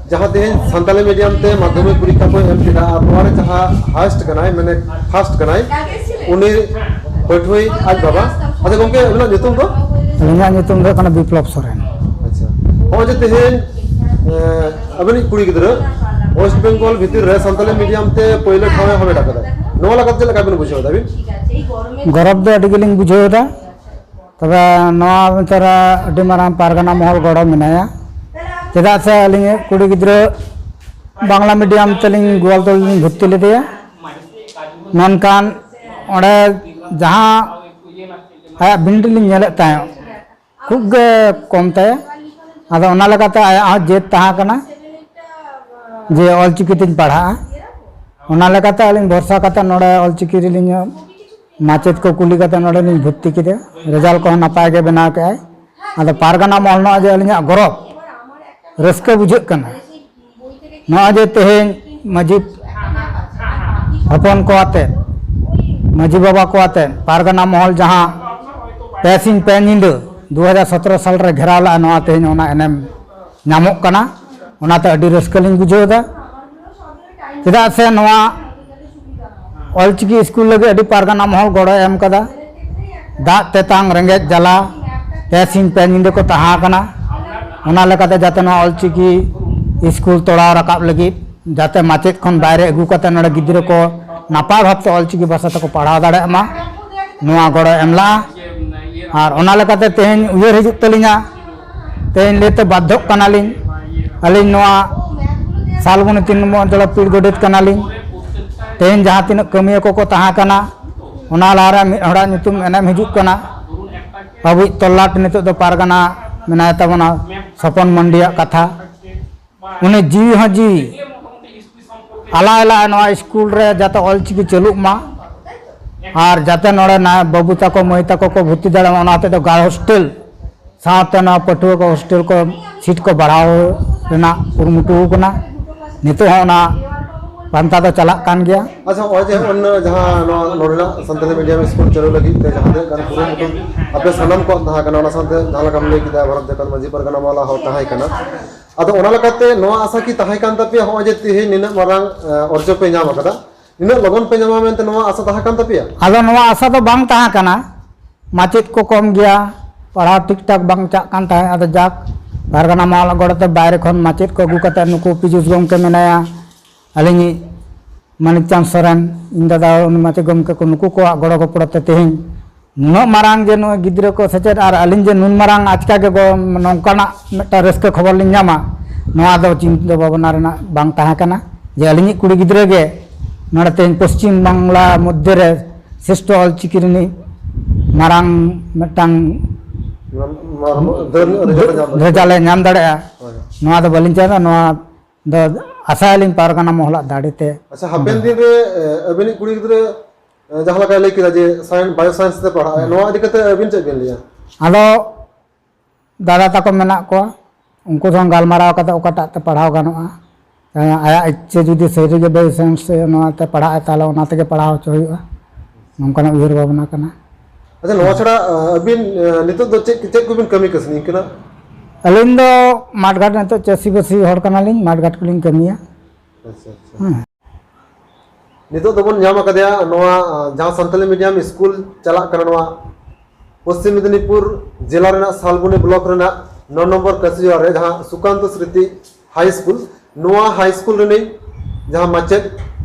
ᱡᱟᱦᱟᱸ ᱛᱮᱦᱮᱧ ᱥᱟᱱᱛᱟᱞᱤ ᱢᱤᱰᱤᱭᱟᱢ ᱛᱮ ᱢᱟᱫᱽᱫᱷᱚᱢᱤᱠ ᱯᱚᱨᱤᱠᱠᱷᱟ ᱠᱚᱭ ᱮᱢ ᱠᱮᱫᱟ ᱟᱨ ᱱᱚᱣᱟ ᱨᱮ ᱡᱟᱦᱟᱸ ᱦᱟᱭᱮᱥᱴ ᱠᱟᱱᱟᱭ, ᱢᱟᱱᱮ ᱯᱷᱟᱥᱴ ᱠᱟᱱᱟᱭ, ᱩᱱᱤ ᱯᱟᱹᱴᱷᱩᱣᱟᱹᱭ ᱟᱡ ᱵᱟᱵᱟ᱾ ᱟᱪᱪᱷᱟ ᱜᱚᱢᱠᱮ, ᱟᱵᱤᱱᱟᱜ ᱧᱩᱛᱩᱢ ᱫᱚ? ᱟᱹᱞᱤᱧᱟᱜ ᱧᱩᱛᱩᱢ ᱫᱚ ᱦᱩᱭᱩᱜ ᱠᱟᱱᱟ ᱵᱤᱯᱞᱚᱵ ᱥᱚᱨᱮᱱ᱾ ᱟᱪᱪᱷᱟ, ᱱᱚᱜᱼᱚᱭ ᱡᱮ ᱛᱮᱦᱮᱧ, ᱮ, ᱟᱵᱤᱱᱤᱡ ᱠᱩᱲᱤ ᱜᱤᱫᱽᱨᱟᱹ ᱳᱭᱮᱥᱴ ᱵᱮᱝᱜᱚᱞ ᱵᱷᱤᱛᱤᱨ ᱨᱮ ᱥᱟᱱᱛᱟᱞᱤ ᱢᱤᱰᱤᱭᱟᱢ ᱛᱮ ᱯᱳᱭᱞᱳ ᱴᱷᱟᱶ ᱮ ᱦᱟᱢᱮᱴ ᱟᱠᱟᱫᱟ, ᱱᱚᱣᱟ ᱞᱮᱠᱟᱛᱮ ᱪᱮᱫ ᱞᱮᱠᱟ ᱵᱤᱱ ᱵᱩᱡᱷᱟᱹᱣ ᱮᱫᱟ ᱟᱹᱵᱤᱱ? ᱜᱚᱨᱚᱵᱽ ᱫᱚ ᱟᱹᱰᱤ ᱜᱮᱞᱤᱧ ᱵᱩᱡᱷᱟᱹᱣ ᱮᱫᱟ᱾ ᱛᱚᱵᱮ ᱱᱚᱣᱟ ᱢᱮᱱᱛᱮ ᱨᱮ ᱟᱹᱰᱤ ᱢᱟᱨᱟᱝ ᱯᱟᱨᱜᱟᱱᱟ ᱢᱚᱦᱚᱞ ᱜᱚᱲᱚ ᱢᱮᱱᱟᱭᱟ, ᱪᱮᱫᱟᱜ ᱥᱮ ᱟᱹᱞᱤᱧ ᱠᱩᱲᱤ ᱜᱤᱫᱽᱨᱟᱹ ᱵᱟᱝᱞᱟ ᱢᱤᱰᱤᱭᱟᱢ ᱛᱮᱞᱤᱧ ᱜᱳᱣᱟᱞᱛᱳᱲ ᱞᱤᱧ ᱵᱷᱚᱨᱛᱤ ᱞᱮᱫᱮᱭᱟ, ᱢᱮᱱᱠᱷᱟᱱ ᱚᱸᱰᱮ ᱡᱟᱦᱟᱸ ᱟᱭᱟᱜ ᱵᱤᱱᱤᱰ ᱞᱤᱧ ᱧᱮᱞᱮᱫ ᱛᱟᱦᱮᱸᱫ, ᱠᱷᱩᱵ ᱜᱮ ᱠᱚᱢ ᱛᱟᱭᱟ᱾ ᱟᱫᱚ ᱚᱱᱟ ᱞᱮᱠᱟᱛᱮ ᱟᱭᱟᱜ ᱦᱚᱸ ᱡᱮᱫ ᱛᱟᱦᱮᱸ ᱠᱟᱱᱟ ᱡᱮ ᱚᱞᱪᱤᱠᱤ ᱛᱤᱧ ᱯᱟᱲᱦᱟᱜᱼᱟ᱾ ᱚᱱᱟ ᱞᱮᱠᱟᱛᱮ ᱟᱹᱞᱤᱧ ᱵᱷᱚᱨᱥᱟ ᱠᱟᱛᱮ ᱱᱚᱰᱮ ᱚᱞᱪᱤᱠᱤ ᱨᱮᱞᱤᱧ, ᱢᱟᱪᱮᱫ ᱠᱚ ᱠᱩᱞᱤ ᱠᱟᱛᱮ ᱱᱚᱰᱮ ᱞᱤᱧ ᱵᱷᱚᱨᱛᱤ ᱠᱮᱫᱮᱭᱟ᱾ ᱨᱮᱡᱟᱞᱴ ᱠᱚᱦᱚᱸ ᱱᱟᱯᱟᱭ ᱜᱮ ᱵᱮᱱᱟᱣ ᱠᱮᱜᱼᱟᱭ᱾ ᱟᱫᱚ ᱯᱟᱨᱜᱟᱱᱟ ᱢᱚᱦᱚᱞ, ᱱᱚᱜᱼᱚᱭ ᱡᱮ ᱟᱹᱞᱤᱧᱟᱜ ᱜᱚᱨᱚᱵᱽ, ᱨᱟᱹᱥᱠᱟᱹ ᱵᱩᱡᱷᱟᱹᱜ ᱠᱟᱱᱟ, ᱱᱚᱜᱼᱚᱭ ᱡᱮ ᱛᱮᱦᱮᱧ ᱢᱟᱹᱡᱷᱤ ᱦᱚᱯᱚᱱ ᱠᱚ ᱟᱛᱮ, ᱢᱟᱹᱡᱷᱤ ᱵᱟᱵᱟ ᱠᱚ ᱟᱛᱮ ᱯᱟᱨᱜᱟᱱᱟ ᱢᱚᱦᱚᱞ ᱡᱟᱦᱟᱸ ᱯᱮ ᱥᱤᱧ ᱯᱮ ᱧᱤᱫᱟᱹ ᱫᱩ ᱦᱟᱡᱟᱨ ᱥᱚᱛᱨᱚ ᱥᱟᱞ ᱨᱮ ᱜᱷᱮᱨᱟᱣ ᱞᱮᱫᱼᱟ, ᱱᱚᱣᱟ ᱛᱮᱦᱮᱧ ᱚᱱᱟ ᱮᱱᱮᱢ ᱧᱟᱢᱚᱜ ᱠᱟᱱᱟ᱾ ᱚᱱᱟᱛᱮ ᱟᱹᱰᱤ ᱨᱟᱹᱥᱠᱟᱹ ᱞᱤᱧ ᱵᱩᱡᱷᱟᱹᱣ ᱮᱫᱟ, ᱪᱮᱫᱟᱜ ᱥᱮ ᱱᱚᱣᱟ ᱚᱞᱪᱤᱠᱤ ᱥᱠᱩᱞ ᱞᱟᱹᱜᱤᱫ ᱟᱹᱰᱤ ᱯᱟᱨᱜᱟᱱᱟ ᱢᱚᱦᱚᱞ ᱜᱚᱲᱚᱭ ᱮᱢ ᱠᱟᱫᱟ᱾ ᱫᱟᱜ ᱛᱮᱛᱟᱝ ᱨᱮᱸᱜᱮᱡ ᱡᱟᱞᱟ ᱯᱮ ᱥᱤᱧ ᱯᱮ ᱧᱤᱫᱟᱹ ᱠᱚ ᱛᱟᱦᱮᱸ ᱠᱟᱱᱟ᱾ ᱚᱱᱟ ᱞᱮᱠᱟᱛᱮ ᱡᱟᱛᱮ ᱱᱚᱣᱟ ᱚᱞᱪᱤᱠᱤ ᱥᱠᱩᱞ ᱛᱚᱲᱟᱣ ᱨᱟᱠᱟᱵ ᱞᱟᱹᱜᱤᱫ ᱡᱟᱛᱮ ᱢᱟᱪᱮᱫ ᱠᱷᱚᱱ ᱵᱟᱭᱨᱮ ᱟᱹᱜᱩ ᱠᱟᱛᱮ ᱱᱚᱰᱮ ᱜᱤᱫᱽᱨᱟᱹ ᱠᱚ ᱱᱟᱯᱟᱭ ᱵᱷᱟᱵᱛᱮ ᱚᱞᱪᱤᱠᱤ ᱵᱷᱟᱥᱟ ᱛᱮᱠᱚ ᱯᱟᱲᱦᱟᱣ ᱫᱟᱲᱮᱭᱟᱜ ᱢᱟ, ᱱᱚᱣᱟ ᱜᱚᱲᱚ ᱮᱢ ᱞᱟᱜᱼᱟ᱾ ᱟᱨ ᱚᱱᱟ ᱞᱮᱠᱟᱛᱮ ᱛᱮᱦᱮᱧ ᱩᱭᱦᱟᱹᱨ ᱦᱤᱡᱩᱜ ᱛᱟᱹᱞᱤᱧᱟ, ᱛᱮᱦᱮᱧ ᱞᱟᱹᱭᱛᱮ ᱵᱟᱫᱽᱫᱷᱚᱜ ᱠᱟᱱᱟᱞᱤᱧ, ᱟᱹᱞᱤᱧ ᱱᱚᱣᱟ ᱥᱟᱞᱵᱚᱱᱤ ᱛᱤᱱ ᱱᱚᱢᱵᱚᱨ ᱚᱧᱪᱚᱞ ᱯᱤᱲ ᱜᱚᱰᱮᱛ ᱠᱟᱱᱟᱞᱤᱧ᱾ ᱛᱮᱦᱮᱧ ᱡᱟᱦᱟᱸ ᱛᱤᱱᱟᱹᱜ ᱠᱟᱹᱢᱤᱭᱟᱹ ᱠᱚᱠᱚ ᱛᱟᱦᱮᱸ ᱠᱟᱱᱟ, ᱚᱱᱟ ᱞᱟᱦᱟᱨᱮ ᱢᱤᱫ ᱦᱚᱲᱟᱜ ᱧᱩᱛᱩᱢ ᱮᱱᱮᱢ ᱦᱤᱡᱩᱜ ᱠᱟᱱᱟ᱾ ᱟᱵᱚᱭᱤᱡ ᱛᱚᱞᱞᱟᱴ ᱱᱤᱛᱚᱜ ᱫᱚ ᱯᱟᱨᱜᱟᱱᱟ ᱢᱮᱱᱟᱭ ᱛᱟᱵᱚᱱᱟ, ᱥᱚᱯᱚᱱ ᱢᱟᱱᱰᱤᱭᱟᱜ ᱠᱟᱛᱷᱟ᱾ ᱩᱱᱤ ᱡᱤᱣᱤ ᱦᱚᱸ ᱡᱤᱣᱤ ᱟᱞᱟᱭ ᱞᱟᱜᱼᱟ ᱱᱚᱣᱟ ᱥᱠᱩᱞ ᱨᱮ ᱡᱟᱛᱮ ᱚᱞᱪᱤᱠᱤ ᱪᱟᱹᱞᱩᱜ ᱢᱟ᱾ ᱟᱨ ᱡᱟᱛᱮ ᱱᱚᱰᱮ ᱱᱟ ᱵᱟᱹᱵᱩ ᱛᱟᱠᱚ, ᱢᱟᱹᱭ ᱛᱟᱠᱚ ᱠᱚ ᱵᱷᱚᱨᱛᱤ ᱫᱟᱲᱮᱭᱟᱜ ᱢᱟ, ᱚᱱᱟ ᱦᱚᱛᱮᱡ ᱛᱮ ᱜᱟᱨᱞᱥ ᱦᱳᱥᱴᱮᱞ ᱥᱟᱶᱛᱮ ᱱᱚᱣᱟ ᱯᱟᱹᱴᱷᱩᱣᱟᱹ ᱠᱚ ᱦᱳᱥᱴᱮᱞ ᱠᱚ ᱥᱤᱴ ᱠᱚ ᱵᱟᱲᱦᱟᱣ ᱨᱮᱱᱟᱜ ᱠᱩᱨᱩᱢᱩᱴᱩ ᱠᱟᱱᱟ᱾ ᱱᱤᱛᱚᱜ ᱦᱚᱸ ᱚᱱᱟ ᱯᱟᱱᱛᱷᱟ ᱫᱚ ᱪᱟᱞᱟᱜ ᱠᱟᱱ ᱜᱮᱭᱟ᱾ ᱟᱪᱪᱷᱟ, ᱱᱚᱜᱼᱚᱭ ᱡᱮ ᱚᱱᱱᱚ ᱡᱟᱦᱟᱸ ᱱᱚᱣᱟ ᱱᱚᱰᱮᱱᱟᱜ ᱥᱟᱱᱛᱟᱲᱤ ᱢᱤᱰᱤᱭᱟᱢ ᱥᱠᱩᱞ ᱪᱟᱹᱞᱩ ᱞᱟᱹᱜᱤᱫ ᱛᱮ ᱡᱟᱦᱟᱸ ᱛᱤᱱᱟᱹᱜ ᱜᱟᱱ ᱠᱩᱨᱩᱢᱩᱴᱩ ᱟᱯᱮ ᱥᱟᱱᱟᱢ ᱠᱚᱣᱟᱜ ᱛᱟᱦᱮᱸ ᱠᱟᱱᱟ, ᱚᱱᱟ ᱥᱟᱶᱛᱮ ᱡᱟᱦᱟᱸ ᱞᱮᱠᱟᱢ ᱞᱟᱹᱭ ᱠᱮᱫᱟ, ᱵᱷᱟᱨᱚᱛ ᱡᱟᱠᱟᱛ ᱢᱟᱹᱡᱷᱤ ᱯᱟᱨᱜᱟᱱᱟ ᱢᱟᱦᱞᱟ ᱦᱚᱸ ᱛᱟᱦᱮᱸ ᱠᱟᱱᱟ᱾ ᱟᱫᱚ ᱚᱱᱟ ᱞᱮᱠᱟᱛᱮ ᱱᱚᱣᱟ ᱟᱥᱟ ᱠᱤ ᱛᱟᱦᱮᱸ ᱠᱟᱱ ᱛᱟᱯᱮᱭᱟ, ᱱᱚᱜᱼᱚᱭ ᱡᱮ ᱛᱮᱦᱮᱧ ᱱᱤᱱᱟᱹᱜ ᱢᱟᱨᱟᱝ, ᱮ, ᱚᱨᱡᱚ ᱯᱮ ᱧᱟᱢ ᱟᱠᱟᱫᱟ, ᱱᱤᱱᱟᱹᱜ ᱞᱚᱜᱚᱱ ᱯᱮ ᱧᱟᱢᱟ ᱢᱮᱱᱛᱮ ᱱᱚᱣᱟ ᱟᱥᱟ ᱛᱟᱦᱮᱸ ᱠᱟᱱ ᱛᱟᱯᱮᱭᱟ? ᱟᱫᱚ ᱱᱚᱣᱟ ᱟᱥᱟ ᱫᱚ ᱵᱟᱝ ᱛᱟᱦᱮᱸ ᱠᱟᱱᱟ, ᱢᱟᱪᱮᱫ ᱠᱚ ᱠᱚᱢ ᱜᱮᱭᱟ, ᱯᱟᱲᱦᱟᱣ ᱴᱷᱤᱠ ᱴᱷᱟᱠ ᱵᱟᱝ ᱪᱟᱜ ᱠᱟᱱ ᱛᱟᱦᱮᱸᱫ᱾ ᱟᱫᱚ ᱡᱟᱠ, ᱯᱟᱨᱜᱟᱱᱟ ᱢᱟᱦᱞᱟ ᱜᱚᱲᱚᱛᱮ ᱵᱟᱭᱨᱮ ᱠᱷᱚᱱ ᱢᱟᱪᱮᱫ ᱠᱚ ᱟᱹᱜᱩ ᱠᱟᱛᱮ ᱱᱩᱠᱩ ᱯᱤᱡᱩᱥ ᱜᱚᱢᱠᱮ ᱢᱮᱱᱟᱭᱟ, ᱟᱹᱞᱤᱧᱤᱡ ᱢᱟᱱᱤᱠ ᱪᱟᱸᱫᱽ ᱥᱚᱨᱮᱱ, ᱤᱧ ᱫᱟᱫᱟ, ᱩᱱᱤ ᱢᱟᱪᱮᱫ ᱜᱚᱢᱠᱮ ᱠᱚ, ᱱᱩᱠᱩ ᱠᱚᱣᱟᱜ ᱜᱚᱲᱚ ᱜᱚᱯᱚᱲᱚ ᱛᱮ ᱛᱮᱦᱮᱧ ᱱᱩᱱᱟᱹᱜ ᱢᱟᱨᱟᱝ ᱡᱮ ᱱᱩᱭ ᱜᱤᱫᱽᱨᱟᱹ ᱠᱚ ᱥᱮᱪᱮᱫ ᱟᱨ ᱟᱹᱞᱤᱧ ᱡᱮ ᱱᱩᱱ ᱢᱟᱨᱟᱝ ᱟᱪᱠᱟ ᱜᱮ ᱜᱚ-, ᱱᱚᱝᱠᱟᱱᱟᱜ ᱢᱤᱫᱴᱟᱝ ᱨᱟᱹᱥᱠᱟᱹ ᱠᱷᱚᱵᱚᱨ ᱞᱤᱧ ᱧᱟᱢᱟ, ᱱᱚᱣᱟ ᱫᱚ ᱪᱤᱱᱛᱟᱹ ᱵᱷᱟᱵᱽᱱᱟ ᱨᱮᱱᱟᱜ ᱵᱟᱝ ᱛᱟᱦᱮᱸ ᱠᱟᱱᱟ ᱡᱮ ᱟᱹᱞᱤᱧᱤᱡ ᱠᱩᱲᱤ ᱜᱤᱫᱽᱨᱟᱹ ᱜᱮ ᱱᱚᱰᱮ ᱛᱮᱦᱮᱧ ᱯᱚᱥᱪᱤᱢ ᱵᱟᱝᱞᱟ ᱢᱚᱫᱽᱫᱷᱮ ᱨᱮ ᱥᱨᱮᱥᱴᱷᱚ ᱚᱞᱪᱤᱠᱤ ᱨᱤᱱᱤᱡ ᱢᱟᱨᱟᱝ ᱢᱤᱫᱴᱟᱝ ᱢᱟᱨ-, ᱢᱟᱨ-, ᱰᱷᱮᱨ ᱧᱚᱜ ᱨᱮᱡᱟᱞᱴ ᱮ ᱧᱟᱢ ᱫᱟᱲᱮᱭᱟᱜᱼᱟ᱾ ᱨᱮᱡᱟᱞ ᱮ ᱧᱟᱢ ᱫᱟᱲᱮᱭᱟᱜᱼᱟ᱾ ᱦᱳᱭ᱾ ᱱᱚᱣᱟ ᱫᱚ ᱵᱟᱹᱞᱤᱧ ᱪᱟᱭᱟ, ᱱᱚᱣᱟ ᱫᱚ ᱟᱥᱟᱭᱟᱞᱤᱧ ᱯᱟᱨᱜᱟᱱᱟ ᱢᱚᱦᱚᱞᱟᱜ ᱫᱟᱲᱮ ᱛᱮ᱾ ᱟᱪᱪᱷᱟ, ᱦᱟᱯᱮᱱ ᱫᱤᱱ ᱨᱮ, ᱮ, ᱟᱹᱵᱤᱱᱤᱡ ᱠᱩᱲᱤ ᱜᱤᱫᱽᱨᱟᱹ, ᱮ, ᱡᱟᱦᱟᱸ ᱞᱮᱠᱟᱭ ᱞᱟᱹᱭ ᱠᱮᱫᱟ ᱡᱮ ᱥᱟᱭᱮᱱᱥ, ᱵᱟᱭᱳ ᱥᱟᱭᱮᱱᱥ ᱛᱮ ᱯᱟᱲᱦᱟᱜ ᱟᱭ, ᱱᱚᱣᱟ ᱤᱫᱤ ᱠᱟᱛᱮ ᱟᱹᱵᱤᱱ ᱪᱮᱫ ᱵᱤᱱ ᱞᱟᱹᱭᱟ? ᱟᱫᱚ ᱫᱟᱫᱟ ᱛᱟᱠᱚ ᱢᱮᱱᱟᱜ ᱠᱚᱣᱟ, ᱩᱱᱠᱩ ᱥᱟᱶ ᱜᱟᱞᱢᱟᱨᱟᱣ ᱠᱟᱛᱮ ᱚᱠᱟᱴᱟᱜ ᱛᱮ ᱯᱟᱲᱦᱟᱣ ᱜᱟᱱᱚᱜᱼᱟ, ᱟᱭᱟᱜ ᱤᱪᱪᱷᱟᱹ ᱡᱩᱫᱤ ᱥᱟᱹᱨᱤᱜᱮ ᱵᱟᱭ ᱥᱮᱱᱥ ᱱᱚᱣᱟᱛᱮ ᱯᱟᱲᱦᱟᱜ ᱟᱭ, ᱛᱟᱦᱚᱞᱮ ᱚᱱᱟ ᱛᱮᱜᱮ ᱯᱟᱲᱦᱟᱣ ᱦᱚᱪᱚ ᱦᱩᱭᱩᱜᱼᱟ᱾ ᱱᱚᱝᱠᱟᱱᱟᱜ ᱩᱭᱦᱟᱹᱨ ᱵᱷᱟᱵᱽᱱᱟ ᱠᱟᱱᱟ᱾ ᱟᱪᱪᱷᱟ, ᱱᱚᱣᱟ ᱪᱷᱟᱲᱟ ᱟᱹᱵᱤᱱ ᱱᱤᱛᱚᱜ ᱫᱚ ᱪᱮᱫ ᱪᱮᱫ ᱠᱚᱵᱤᱱ ᱠᱟᱹᱢᱤ ᱠᱟᱹᱥᱱᱤ ᱠᱟᱱᱟ? ᱟᱹᱞᱤᱧ ᱫᱚ ᱢᱟᱴᱷ ᱜᱷᱟᱴ, ᱱᱤᱛᱚᱜ ᱪᱟᱹᱥᱤᱵᱟᱹᱥᱤ ᱦᱚᱲ ᱠᱟᱱᱟᱞᱤᱧ, ᱢᱟᱴᱷ ᱜᱷᱟᱴ ᱠᱚᱞᱤᱧ ᱠᱟᱹᱢᱤᱭᱟ᱾ ᱟᱪᱪᱷᱟ ᱟᱪᱪᱷᱟ᱾ ᱱᱤᱛᱚᱜ ᱫᱚᱵᱚᱱ ᱧᱟᱢ ᱟᱠᱟᱫᱮᱭᱟ ᱱᱚᱣᱟ ᱡᱟᱦᱟᱸ ᱥᱟᱱᱛᱟᱞᱤ ᱢᱤᱰᱤᱭᱟᱢ ᱥᱠᱩᱞ ᱪᱟᱞᱟᱜ ᱠᱟᱱᱟ ᱱᱚᱣᱟ ᱯᱚᱥᱪᱤᱢ ᱢᱮᱫᱤᱱᱤᱯᱩᱨ ᱡᱮᱞᱟ ᱨᱮᱱᱟᱜ ᱥᱟᱞᱵᱚᱱᱤ ᱵᱞᱚᱠ ᱨᱮᱱᱟᱜ ᱱᱚ ᱱᱚᱢᱵᱚᱨ ᱠᱟᱹᱥᱤᱡᱚᱲᱟ ᱨᱮ ᱡᱟᱦᱟᱸ ᱥᱩᱠᱟᱱᱛᱚ ᱥᱨᱤᱛᱤ ᱦᱟᱭ ᱥᱠᱩᱞ, ᱱᱚᱣᱟ ᱦᱟᱭ ᱥᱠᱩᱞ ᱨᱤᱱᱤᱡ ᱡᱟᱦᱟᱸ ᱢᱟᱪᱮᱫ,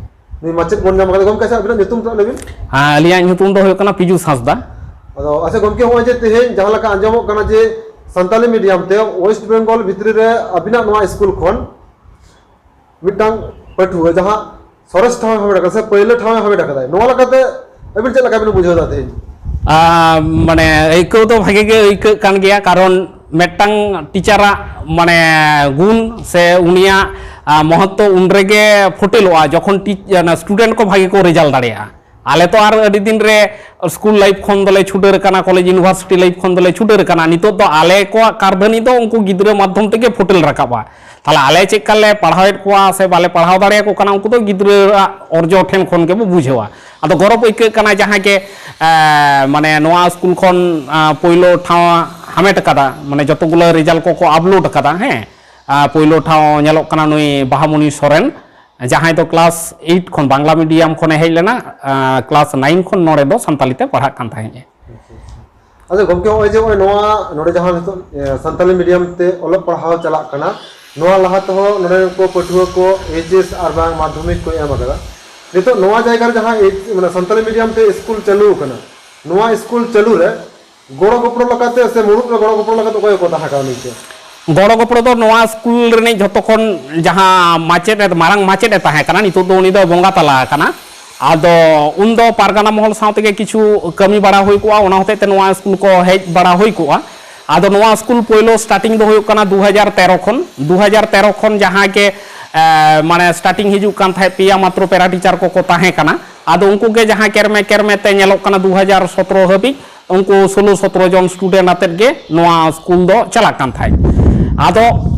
ᱱᱩᱭ ᱢᱟᱪᱮᱫ ᱵᱚᱱ ᱧᱟᱢ ᱟᱠᱟᱫᱮ᱾ ᱜᱚᱢᱠᱮ, ᱟᱪᱪᱷᱟ, ᱟᱵᱤᱱᱟᱜ ᱧᱩᱛᱩᱢ ᱛᱮ ᱞᱟᱹᱭ ᱵᱤᱱ᱾ ᱦᱮᱸ, ᱟᱹᱞᱤᱧᱟᱜ ᱧᱩᱛᱩᱢ ᱫᱚ ᱦᱩᱭᱩᱜ ᱠᱟᱱᱟ ᱯᱤᱡᱩ ᱦᱟᱸᱥᱫᱟ᱾ ᱟᱫᱚ ᱟᱪᱪᱷᱟ ᱜᱚᱢᱠᱮ, ᱱᱚᱜᱼᱚᱭ ᱡᱮ ᱛᱮᱦᱮᱧ ᱡᱟᱦᱟᱸ ᱞᱮᱠᱟ ᱟᱸᱡᱚᱢᱚᱜ ᱠᱟᱱᱟ ᱡᱮ ᱥᱟᱱᱛᱟᱞᱤ ᱢᱤᱰᱤᱭᱟᱢ ᱛᱮ ᱳᱭᱮᱥᱴ ᱵᱮᱝᱜᱚᱞ ᱵᱷᱤᱛᱨᱤ ᱨᱮ ᱟᱹᱵᱤᱱᱟᱜ ᱱᱚᱣᱟ ᱥᱠᱩᱞ ᱠᱷᱚᱱ ᱢᱤᱫᱴᱟᱝ ᱯᱟᱹᱴᱷᱩᱣᱟᱹ ᱡᱟᱦᱟᱸ ᱥᱚᱨᱮᱥ ᱴᱷᱟᱶ ᱮ ᱦᱟᱢᱮᱴ ᱟᱠᱟᱫᱟ ᱥᱮ ᱯᱟᱹᱭᱞᱟᱹ ᱴᱷᱟᱶ ᱮ ᱦᱟᱢᱮᱴ ᱟᱠᱟᱫᱟ, ᱱᱚᱣᱟ ᱞᱮᱠᱟᱛᱮ ᱟᱹᱵᱤᱱ ᱪᱮᱫ ᱞᱮᱠᱟ ᱵᱤᱱ ᱵᱩᱡᱷᱟᱹᱣ ᱮᱫᱟ ᱛᱮᱦᱮᱧ? ᱟᱨ ᱢᱟᱱᱮ ᱟᱹᱭᱠᱟᱹᱣ ᱫᱚ ᱵᱷᱟᱜᱮ ᱜᱮ ᱟᱹᱭᱠᱟᱹᱜ ᱠᱟᱱ ᱜᱮᱭᱟ, ᱠᱟᱨᱚᱱ ᱢᱤᱫᱴᱟᱝ ᱴᱤᱪᱟᱨᱟᱜ ᱢᱟᱱᱮ ᱜᱩᱱ ᱥᱮ ᱩᱱᱤᱭᱟᱜ ᱟᱨ ᱢᱚᱦᱚᱛᱛᱚ ᱩᱱ ᱨᱮᱜᱮ ᱯᱷᱩᱴᱮᱞᱚᱜᱼᱟ ᱡᱚᱠᱷᱚᱱ ᱴᱤᱪ ᱥᱴᱩᱰᱮᱱᱴ ᱠᱚ ᱵᱷᱟᱜᱮ ᱠᱚ ᱨᱮᱡᱟᱞᱴ ᱫᱟᱲᱮᱭᱟᱜᱼᱟ᱾ ᱟᱞᱮ ᱛᱚ ᱟᱨ ᱟᱹᱰᱤ ᱫᱤᱱ ᱨᱮ ᱥᱠᱩᱞ ᱞᱟᱭᱤᱯᱷ ᱠᱷᱚᱱ ᱫᱚᱞᱮ ᱪᱷᱩᱰᱟᱹᱨ ᱟᱠᱟᱱᱟ, ᱠᱚᱞᱮᱡᱽ ᱤᱭᱩᱱᱤᱵᱷᱟᱨᱥᱤᱴᱤ ᱞᱟᱭᱤᱯᱷ ᱠᱷᱚᱱ ᱫᱚᱞᱮ ᱪᱷᱩᱰᱟᱹᱨ ᱟᱠᱟᱱᱟ᱾ ᱱᱤᱛᱚᱜ ᱫᱚ ᱟᱞᱮ ᱠᱚᱣᱟᱜ ᱠᱟᱨᱫᱷᱟᱹᱱᱤ ᱫᱚ ᱩᱱᱠᱩ ᱜᱤᱫᱽᱨᱟᱹ ᱢᱟᱫᱽᱫᱷᱚᱢ ᱛᱮᱜᱮ ᱯᱷᱩᱴᱮᱞ ᱨᱟᱠᱟᱵᱼᱟ᱾ ᱛᱟᱦᱚᱞᱮ ᱟᱞᱮ ᱪᱮᱫ ᱞᱮᱠᱟ ᱞᱮ ᱯᱟᱲᱦᱟᱣᱮᱫ ᱠᱚᱣᱟ ᱥᱮ ᱵᱟᱞᱮ ᱯᱟᱲᱦᱟᱣ ᱫᱟᱲᱮᱭᱟᱠᱚ ᱠᱟᱱᱟ, ᱩᱱᱠᱩ ᱫᱚ ᱜᱤᱫᱽᱨᱟᱹᱣᱟᱜ ᱚᱨᱡᱚ ᱴᱷᱮᱱ ᱠᱷᱚᱱ ᱜᱮᱵᱚ ᱵᱩᱡᱷᱟᱹᱣᱟ᱾ ᱟᱫᱚ ᱜᱚᱨᱚᱵᱽ ᱟᱹᱭᱠᱟᱹᱜ ᱠᱟᱱᱟ ᱡᱟᱦᱟᱸᱭ ᱜᱮ ᱮ, ᱢᱟᱱᱮ ᱱᱚᱣᱟ ᱥᱠᱩᱞ ᱠᱷᱚᱱ ᱟ, ᱯᱳᱭᱞᱳ ᱴᱷᱟᱶ ᱦᱟᱢᱮᱴ ᱟᱠᱟᱫᱟ, ᱢᱟᱱᱮ ᱡᱚᱛᱚ ᱜᱩᱞᱟᱹ ᱨᱮᱡᱟᱞᱴ ᱠᱚᱠᱚ ᱟᱯᱞᱳᱰ ᱟᱠᱟᱫᱟ᱾ ᱦᱮᱸ, ᱟ, ᱯᱳᱭᱞᱳ ᱴᱷᱟᱶ ᱧᱮᱞᱚᱜ ᱠᱟᱱᱟ ᱱᱩᱭ ᱵᱟᱦᱟᱢᱩᱱᱤ ᱥᱚᱨᱮᱱ, ᱡᱟᱦᱟᱸᱭ ᱫᱚ ᱠᱞᱟᱥ ᱮᱭᱤᱴ ᱠᱷᱚᱱ ᱵᱟᱝᱞᱟ ᱢᱤᱰᱤᱭᱟᱢ ᱠᱷᱚᱱᱮ ᱦᱮᱡ ᱞᱮᱱᱟ, ᱟ, ᱠᱞᱟᱥ ᱱᱟᱭᱤᱱ ᱠᱷᱚᱱ ᱱᱚᱰᱮ ᱫᱚ ᱥᱟᱱᱛᱟᱞᱤ ᱛᱮ ᱯᱟᱲᱦᱟᱜ ᱠᱟᱱ ᱛᱟᱦᱮᱸᱫ ᱮ᱾ ᱟᱪᱪᱷᱟ, ᱜᱚᱢᱠᱮ, ᱱᱚᱜᱼᱚᱭ ᱡᱮ ᱱᱚᱜᱼᱚᱭ ᱱᱚᱣᱟ ᱱᱚᱰᱮ ᱡᱟᱦᱟᱸ ᱱᱤᱛᱚᱜ ᱮ, ᱥᱟᱱᱛᱟᱞᱤ ᱢᱤᱰᱤᱭᱟᱢ ᱛᱮ ᱚᱞᱚᱜ ᱯᱟᱲᱦᱟᱣ ᱪᱟᱞᱟᱜ ᱠᱟᱱᱟ, ᱱᱚᱣᱟ ᱞᱟᱦᱟ ᱛᱮᱦᱚᱸ ᱱᱚᱰᱮ ᱠᱚ ᱯᱟᱹᱴᱷᱩᱣᱟᱹ ᱠᱚ ᱮᱭᱤᱪ ᱮᱥ ᱟᱨ ᱵᱟᱝ ᱢᱟᱫᱽᱫᱷᱚᱢᱤᱠ ᱠᱚ ᱮᱢ ᱟᱠᱟᱫᱟ᱾ ᱱᱤᱛᱚᱜ ᱱᱚᱣᱟ ᱡᱟᱭᱜᱟ ᱨᱮ ᱡᱟᱦᱟᱸ ᱮᱭᱤᱪ-, ᱢᱟᱱᱮ ᱥᱟᱱᱛᱟᱞᱤ ᱢᱤᱰᱤᱭᱟᱢ ᱛᱮ ᱥᱠᱩᱞ ᱪᱟᱹᱞᱩ ᱟᱠᱟᱱᱟ, ᱱᱚᱣᱟ ᱥᱠᱩᱞ ᱪᱟᱹᱞᱩ ᱨᱮ ᱜᱚᱲᱚ ᱜᱚᱯᱚᱲᱚ ᱞᱮᱠᱟᱛᱮ ᱥᱮ ᱢᱩᱲᱩᱫ ᱨᱮ ᱜᱚᱲᱚ ᱜᱚᱯᱚᱲᱚ ᱞᱮᱠᱟᱛᱮ ᱚᱠᱚᱭ ᱠᱚ ᱛᱟᱦᱮᱸ ᱠᱟᱱᱟ ᱱᱤᱝᱠᱟᱹ? ᱜᱚᱲᱚ ᱜᱚᱯᱚᱲᱚ ᱫᱚ ᱱᱚᱣᱟ ᱥᱠᱩᱞ ᱨᱤᱱᱤᱡ ᱡᱷᱚᱛᱚ ᱠᱷᱚᱱ ᱡᱟᱦᱟᱸ ᱢᱟᱪᱮᱫ ᱮ, ᱢᱟᱨᱟᱝ ᱢᱟᱪᱮᱫ ᱮ ᱛᱟᱦᱮᱸ ᱠᱟᱱᱟ, ᱱᱤᱛᱚᱜ ᱫᱚ ᱩᱱᱤ ᱫᱚ ᱵᱚᱸᱜᱟ ᱛᱟᱞᱟ ᱟᱠᱟᱱᱟ᱾ ᱟᱫᱚ ᱩᱱᱫᱚ ᱯᱟᱨᱜᱟᱱᱟ ᱢᱚᱦᱚᱞ ᱥᱟᱶ ᱛᱮᱜᱮ ᱠᱤᱪᱷᱩ ᱠᱟᱹᱢᱤ ᱵᱟᱲᱟ ᱦᱩᱭ ᱠᱚᱜᱼᱟ, ᱚᱱᱟ ᱦᱚᱛᱮᱡ ᱛᱮ ᱱᱚᱣᱟ ᱥᱠᱩᱞ ᱠᱚ ᱦᱮᱡ ᱵᱟᱲᱟ ᱦᱩᱭ ᱠᱚᱜᱼᱟ᱾ ᱟᱫᱚ ᱱᱚᱣᱟ ᱥᱠᱩᱞ ᱯᱳᱭᱞᱳ ᱥᱴᱟᱨᱴᱤᱝ ᱫᱚ ᱦᱩᱭᱩᱜ ᱠᱟᱱᱟ ᱫᱩ ᱦᱟᱡᱟᱨ ᱛᱮᱨᱚ ᱠᱷᱚᱱ, ᱫᱩ ᱦᱟᱡᱟᱨ ᱛᱮᱨᱚ ᱠᱷᱚᱱ ᱡᱟᱦᱟᱸ ᱜᱮ, ᱮ, ᱢᱟᱱᱮ ᱥᱴᱟᱨᱴᱤᱝ ᱦᱤᱡᱩᱜ ᱠᱟᱱ ᱛᱟᱦᱮᱸᱫ, ᱯᱮᱭᱟ ᱢᱟᱛᱨᱚ ᱯᱮᱨᱟ ᱴᱤᱪᱟᱨ ᱠᱚᱠᱚ ᱛᱟᱦᱮᱸ ᱠᱟᱱᱟ᱾ ᱟᱫᱚ ᱩᱱᱠᱩ ᱜᱮ ᱡᱟᱦᱟᱸ ᱠᱮᱨᱢᱮ ᱠᱮᱨᱢᱮ ᱛᱮ ᱧᱮᱞᱚᱜ ᱠᱟᱱᱟ ᱫᱩ ᱦᱟᱡᱟᱨ ᱥᱚᱛᱨᱚ ᱦᱟᱹᱵᱤᱡ ᱩᱱᱠᱩ ᱥᱳᱞᱳ ᱥᱚᱛᱨᱚ ᱡᱚᱱ ᱥᱴᱩᱰᱮᱱᱴ ᱟᱛᱮᱫ ᱜᱮ ᱱᱚᱣᱟ ᱥᱠᱩᱞ ᱫᱚ ᱪᱟᱞᱟᱜ ᱠᱟᱱ ᱛᱟᱦᱮᱸᱫ᱾ ᱟᱫᱚ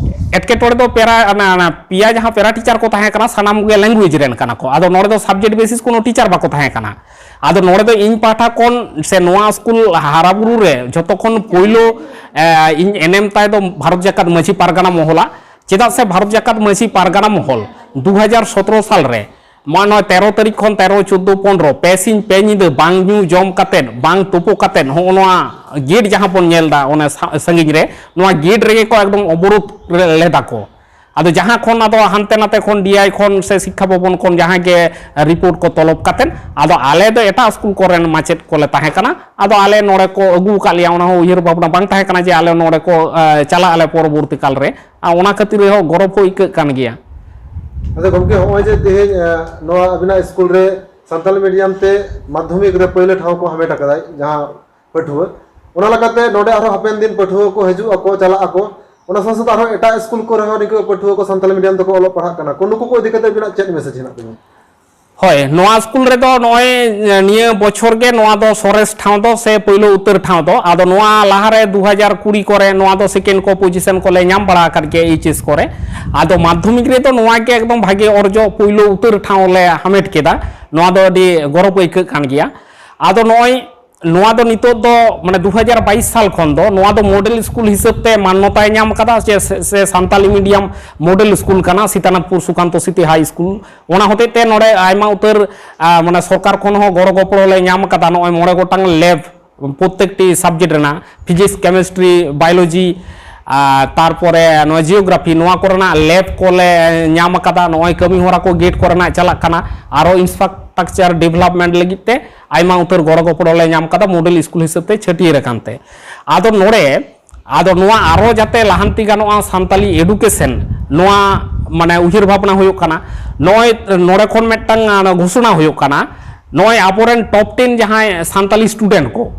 ᱮᱴᱠᱮᱴᱚᱬᱮ ᱫᱚ ᱯᱮᱨᱟ-, ᱚᱱᱟ, ᱚᱱᱟ ᱯᱮᱭᱟ ᱡᱟᱦᱟᱸ ᱯᱮᱨᱟ ᱴᱤᱪᱟᱨ ᱠᱚ ᱛᱟᱦᱮᱸ ᱠᱟᱱᱟ, ᱥᱟᱱᱟᱢ ᱜᱮ ᱞᱮᱝᱜᱩᱭᱮᱡᱽ ᱨᱮᱱ ᱠᱟᱱᱟ ᱠᱚ᱾ ᱟᱫᱚ ᱱᱚᱰᱮ ᱫᱚ ᱥᱟᱵᱡᱮᱠᱴ ᱵᱮᱥᱤᱥ ᱠᱳᱱᱳ ᱴᱤᱪᱟᱨ ᱵᱟᱠᱚ ᱛᱟᱦᱮᱸ ᱠᱟᱱᱟ᱾ ᱟᱫᱚ ᱱᱚᱰᱮ ᱫᱚ ᱤᱧ ᱯᱟᱦᱴᱟ ᱠᱷᱚᱱ ᱥᱮ ᱱᱚᱣᱟ ᱥᱠᱩᱞ ᱦᱟᱨᱟᱵᱩᱨᱩ ᱨᱮ ᱡᱷᱚᱛᱚ ᱠᱷᱚᱱ ᱯᱳᱭᱞᱳ, ᱮ, ᱤᱧ ᱮᱱᱮᱢ ᱛᱟᱭ ᱫᱚ ᱵᱷᱟᱨᱚᱛ ᱡᱟᱠᱟᱛ ᱢᱟᱹᱡᱷᱤ ᱯᱟᱨᱜᱟᱱᱟ ᱢᱚᱦᱚᱞᱟ᱾ ᱪᱮᱫᱟᱜ ᱥᱮ ᱵᱷᱟᱨᱚᱛ ᱡᱟᱠᱟᱛ ᱢᱟᱹᱡᱷᱤ ᱯᱟᱨᱜᱟᱱᱟ ᱢᱚᱦᱚᱞ ᱫᱩ ᱦᱟᱡᱟᱨ ᱥᱚᱛᱨᱚ ᱥᱟᱞ ᱨᱮ, ᱢᱟ ᱱᱚᱜᱼᱚᱭ ᱛᱮᱨᱚ ᱛᱟᱹᱨᱤᱠᱷ ᱠᱷᱚᱱ ᱛᱮᱨᱚ, ᱪᱳᱫᱽᱫᱳ, ᱯᱚᱱᱨᱚ, ᱯᱮ ᱥᱤᱧ ᱯᱮ ᱧᱤᱫᱟᱹ ᱵᱟᱝ ᱧᱩ ᱡᱚᱢ ᱠᱟᱛᱮᱫ, ᱵᱟᱝ ᱛᱩᱯᱩ ᱠᱟᱛᱮᱫ, ᱦᱚᱸᱜᱼᱚ ᱱᱚᱣᱟ ᱜᱮᱴ ᱡᱟᱦᱟᱸ ᱵᱚᱱ ᱧᱮᱞ ᱮᱫᱟ ᱚᱱᱮ ᱥᱟ-, ᱥᱟᱺᱜᱤᱧ ᱨᱮ, ᱱᱚᱣᱟ ᱜᱮᱴ ᱨᱮᱜᱮ ᱠᱚ ᱮᱠᱫᱚᱢ ᱚᱵᱚᱨᱳᱫᱷ ᱨᱮ ᱞᱮᱫᱟ ᱠᱚ᱾ ᱟᱫᱚ ᱡᱟᱦᱟᱸ ᱠᱷᱚᱱ ᱟᱫᱚ ᱦᱟᱱᱛᱮ ᱱᱟᱛᱮ ᱠᱷᱚᱱ ᱰᱤ ᱟᱭ ᱠᱷᱚᱱ ᱥᱮ ᱥᱤᱠᱠᱷᱟ ᱵᱷᱚᱵᱚᱱ ᱠᱷᱚᱱ ᱡᱟᱦᱟᱸᱭ ᱜᱮ ᱨᱤᱯᱳᱨᱴ ᱠᱚ ᱛᱚᱞᱚᱵ ᱠᱟᱛᱮᱫ, ᱟᱫᱚ ᱟᱞᱮ ᱫᱚ ᱮᱴᱟᱜ ᱥᱠᱩᱞ ᱠᱚᱨᱮᱱ ᱢᱟᱪᱮᱫ ᱠᱚᱞᱮ ᱛᱟᱦᱮᱸ ᱠᱟᱱᱟ᱾ ᱟᱫᱚ ᱟᱞᱮ ᱱᱚᱰᱮ ᱠᱚ ᱟᱹᱜᱩ ᱟᱠᱟᱫ ᱞᱮᱭᱟ, ᱚᱱᱟ ᱦᱚᱸ ᱩᱭᱦᱟᱹᱨ ᱵᱷᱟᱵᱽᱱᱟ ᱵᱟᱝ ᱛᱟᱦᱮᱸ ᱠᱟᱱᱟ ᱡᱮ ᱟᱞᱮ ᱱᱚᱰᱮ ᱠᱚ, ᱮ, ᱪᱟᱞᱟᱜ ᱟᱞᱮ ᱯᱚᱨᱚᱵᱚᱨᱛᱤ ᱠᱟᱞ ᱨᱮ᱾ ᱟᱨ ᱚᱱᱟ ᱠᱷᱟᱹᱛᱤᱨ ᱨᱮᱦᱚᱸ ᱜᱚᱨᱚᱵᱽ ᱦᱚᱸ ᱟᱹᱭᱠᱟᱹᱜ ᱠᱟᱱ ᱜᱮᱭᱟ᱾ ᱟᱪᱪᱷᱟ ᱜᱚᱢᱠᱮ, ᱦᱚᱸᱜᱼᱚᱭ ᱡᱮ ᱛᱮᱦᱮᱧ, ᱮ, ᱱᱚᱣᱟ ᱟᱵᱤᱱᱟᱜ ᱥᱠᱩᱞ ᱨᱮ ᱥᱟᱱᱛᱟᱞᱤ ᱢᱤᱰᱤᱭᱟᱢ ᱛᱮ ᱢᱟᱫᱽᱫᱷᱚᱢᱤᱠ ᱨᱮ ᱯᱳᱭᱞᱳ ᱴᱷᱟᱶ ᱠᱚ ᱦᱟᱢᱮᱴ ᱟᱠᱟᱫᱟ ᱡᱟᱦᱟᱸ ᱯᱟᱹᱴᱷᱩᱣᱟᱹ, ᱚᱱᱟ ᱞᱮᱠᱟᱛᱮ ᱱᱚᱰᱮ ᱟᱨᱦᱚᱸ ᱦᱟᱯᱮᱱ ᱫᱤᱱ ᱯᱟᱹᱴᱷᱩᱣᱟᱹ ᱠᱚ ᱦᱤᱡᱩᱜ ᱟᱠᱚ, ᱪᱟᱞᱟᱜ ᱟᱠᱚ, ᱚᱱᱟ ᱥᱟᱶ ᱥᱟᱶᱛᱮ ᱟᱨᱦᱚᱸ ᱮᱴᱟᱜ ᱥᱠᱩᱞ ᱠᱚᱨᱮ ᱦᱚᱸ ᱱᱤᱝᱠᱟᱹ ᱯᱟᱹᱴᱷᱩᱣᱟᱹ ᱠᱚ ᱥᱟᱱᱛᱟᱞᱤ ᱢᱤᱰᱤᱭᱟᱢ ᱛᱮᱠᱚ ᱚᱞᱚᱜ ᱯᱟᱲᱦᱟᱜ ᱠᱟᱱᱟ ᱠᱚ, ᱱᱩᱠᱩ ᱠᱚ ᱤᱫᱤ ᱠᱟᱛᱮ ᱟᱵᱤᱱᱟᱜ ᱪᱮᱫ ᱢᱮᱥᱮᱡᱽ ᱦᱮᱱᱟᱜ ᱛᱟᱵᱤᱱᱟ? ᱦᱳᱭ, ᱱᱚᱣᱟ ᱥᱠᱩᱞ ᱨᱮᱫᱚ ᱱᱚᱜᱼᱚᱭ ᱱᱤᱭᱟᱹ ᱵᱚᱪᱷᱚᱨ ᱜᱮ ᱱᱚᱣᱟ ᱫᱚ ᱥᱚᱨᱮᱥ ᱴᱷᱟᱶ ᱫᱚ ᱥᱮ ᱯᱳᱭᱞᱳ ᱩᱛᱟᱹᱨ ᱴᱷᱟᱶ ᱫᱚ, ᱟᱫᱚ ᱱᱚᱣᱟ ᱞᱟᱦᱟᱨᱮ ᱫᱩ ᱦᱟᱡᱟᱨ ᱠᱩᱲᱤ ᱠᱚᱨᱮ ᱱᱚᱣᱟ ᱫᱚ ᱥᱮᱠᱮᱱᱰ ᱠᱚ ᱯᱚᱡᱤᱥᱚᱱ ᱠᱚᱞᱮ ᱧᱟᱢ ᱵᱟᱲᱟ ᱟᱠᱟᱫ ᱜᱮᱭᱟ ᱮᱭᱤᱪ ᱮᱥ ᱠᱚᱨᱮ᱾ ᱟᱫᱚ ᱢᱟᱫᱽᱫᱷᱚᱢᱤᱠ ᱨᱮᱫᱚ ᱱᱚᱣᱟ ᱜᱮ ᱮᱠᱫᱚᱢ ᱵᱷᱟᱜᱮ ᱚᱨᱡᱚ, ᱯᱳᱭᱞᱳ ᱩᱛᱟᱹᱨ ᱴᱷᱟᱶ ᱞᱮ ᱦᱟᱢᱮᱴ ᱠᱮᱫᱟ᱾ ᱱᱚᱣᱟ ᱫᱚ ᱟᱹᱰᱤ ᱜᱚᱨᱚᱵᱽ ᱟᱹᱭᱠᱟᱹᱜ ᱠᱟᱱ ᱜᱮᱭᱟ᱾ ᱟᱫᱚ ᱱᱚᱜᱼᱚᱭ ᱱᱚᱣᱟ ᱫᱚ ᱱᱤᱛᱚᱜ ᱫᱚ ᱢᱟᱱᱮ ᱫᱩ ᱦᱟᱡᱟᱨ ᱵᱟᱭᱤᱥ ᱥᱟᱞ ᱠᱷᱚᱱ ᱫᱚ ᱱᱚᱣᱟ ᱫᱚ ᱢᱚᱰᱮᱞ ᱥᱠᱩᱞ ᱦᱤᱥᱟᱹᱵ ᱛᱮ ᱢᱟᱱᱱᱚᱛᱟᱭ ᱧᱟᱢ ᱟᱠᱟᱫᱟ, ᱥᱮ, ᱥᱮ, ᱥᱮ ᱥᱟᱱᱛᱟᱞᱤ ᱢᱤᱰᱤᱭᱟᱢ ᱢᱚᱰᱮᱞ ᱥᱠᱩᱞ ᱠᱟᱱᱟ ᱥᱤᱛᱟᱱᱟᱛᱷᱯᱩᱨ ᱥᱩᱠᱟᱱᱛᱚ ᱥᱤᱴᱤ ᱦᱟᱭ ᱥᱠᱩᱞ᱾ ᱚᱱᱟ ᱦᱚᱛᱮᱡ ᱛᱮ ᱱᱚᱰᱮ ᱟᱭᱢᱟ ᱩᱛᱟᱹᱨ, ᱟ, ᱢᱟᱱᱮ ᱥᱚᱨᱠᱟᱨ ᱠᱷᱚᱱ ᱦᱚᱸ ᱜᱚᱲᱚ ᱜᱚᱯᱚᱲᱚ ᱞᱮ ᱧᱟᱢ ᱟᱠᱟᱫᱟ᱾ ᱱᱚᱜᱼᱚᱭ ᱢᱚᱬᱮ ᱜᱚᱴᱟᱝ ᱞᱮᱵ ᱯᱨᱚᱛᱮᱠᱴᱤ ᱥᱟᱵᱡᱮᱠᱴ ᱨᱮᱱᱟᱜ, ᱯᱷᱤᱡᱤᱠᱥ, ᱠᱮᱢᱤᱥᱴᱨᱤ, ᱵᱟᱭᱳᱞᱚᱡᱤ, ᱟᱨ ᱛᱟᱨᱯᱚᱨᱮ ᱱᱚᱣᱟ ᱡᱤᱭᱳᱜᱨᱟᱯᱷᱤ, ᱱᱚᱣᱟ ᱠᱚᱨᱮᱱᱟᱜ ᱞᱮᱵ ᱠᱚᱞᱮ ᱧᱟᱢ ᱟᱠᱟᱫᱟ᱾ ᱱᱚᱜᱼᱚᱭ ᱠᱟᱹᱢᱤ ᱦᱚᱨᱟ ᱠᱚ ᱜᱮᱴ ᱠᱚᱨᱮᱱᱟᱜ ᱪᱟᱞᱟᱜ ᱠᱟᱱᱟ᱾ ᱟᱨᱚ ᱤᱱᱯᱷᱨᱟᱥᱴᱨᱟᱠᱪᱟᱨ ᱰᱮᱵᱷᱞᱚᱯᱢᱮᱱᱴ ᱞᱟᱹᱜᱤᱫ ᱛᱮ ᱟᱭᱢᱟ ᱩᱛᱟᱹᱨ ᱜᱚᱲᱚ ᱜᱚᱯᱚᱲᱚ ᱞᱮ ᱧᱟᱢ ᱟᱠᱟᱫᱟ ᱢᱚᱰᱮᱞ ᱥᱠᱩᱞ ᱦᱤᱥᱟᱹᱵ ᱛᱮ ᱪᱷᱟᱹᱴᱭᱟᱹᱨ ᱟᱠᱟᱱ ᱛᱮ᱾ ᱟᱫᱚ ᱱᱚᱰᱮ, ᱟᱫᱚ ᱱᱚᱣᱟ ᱟᱨᱚ ᱡᱟᱛᱮ ᱞᱟᱦᱟᱱᱛᱤ ᱜᱟᱱᱚᱜᱼᱟ ᱥᱟᱱᱛᱟᱞᱤ ᱮᱰᱩᱠᱮᱥᱚᱱ, ᱱᱚᱣᱟ ᱢᱟᱱᱮ ᱩᱭᱦᱟᱹᱨ ᱵᱷᱟᱵᱽᱱᱟ ᱦᱩᱭᱩᱜ ᱠᱟᱱᱟ᱾ ᱱᱚᱜᱼᱚᱭ ᱱᱚᱰᱮ ᱠᱷᱚᱱ ᱢᱤᱫᱴᱟᱝ, ᱟᱸ, ᱜᱷᱳᱥᱚᱱᱟ ᱦᱩᱭᱩᱜ ᱠᱟᱱᱟ, ᱱᱚᱜᱼᱚᱭ ᱟᱵᱚᱨᱮᱱ ᱴᱚᱯ ᱴᱮᱱ ᱡᱟᱦᱟᱸᱭ ᱥᱟᱱᱛᱟᱞᱤ ᱥᱴᱩᱰᱮᱱᱴ ᱠᱚ,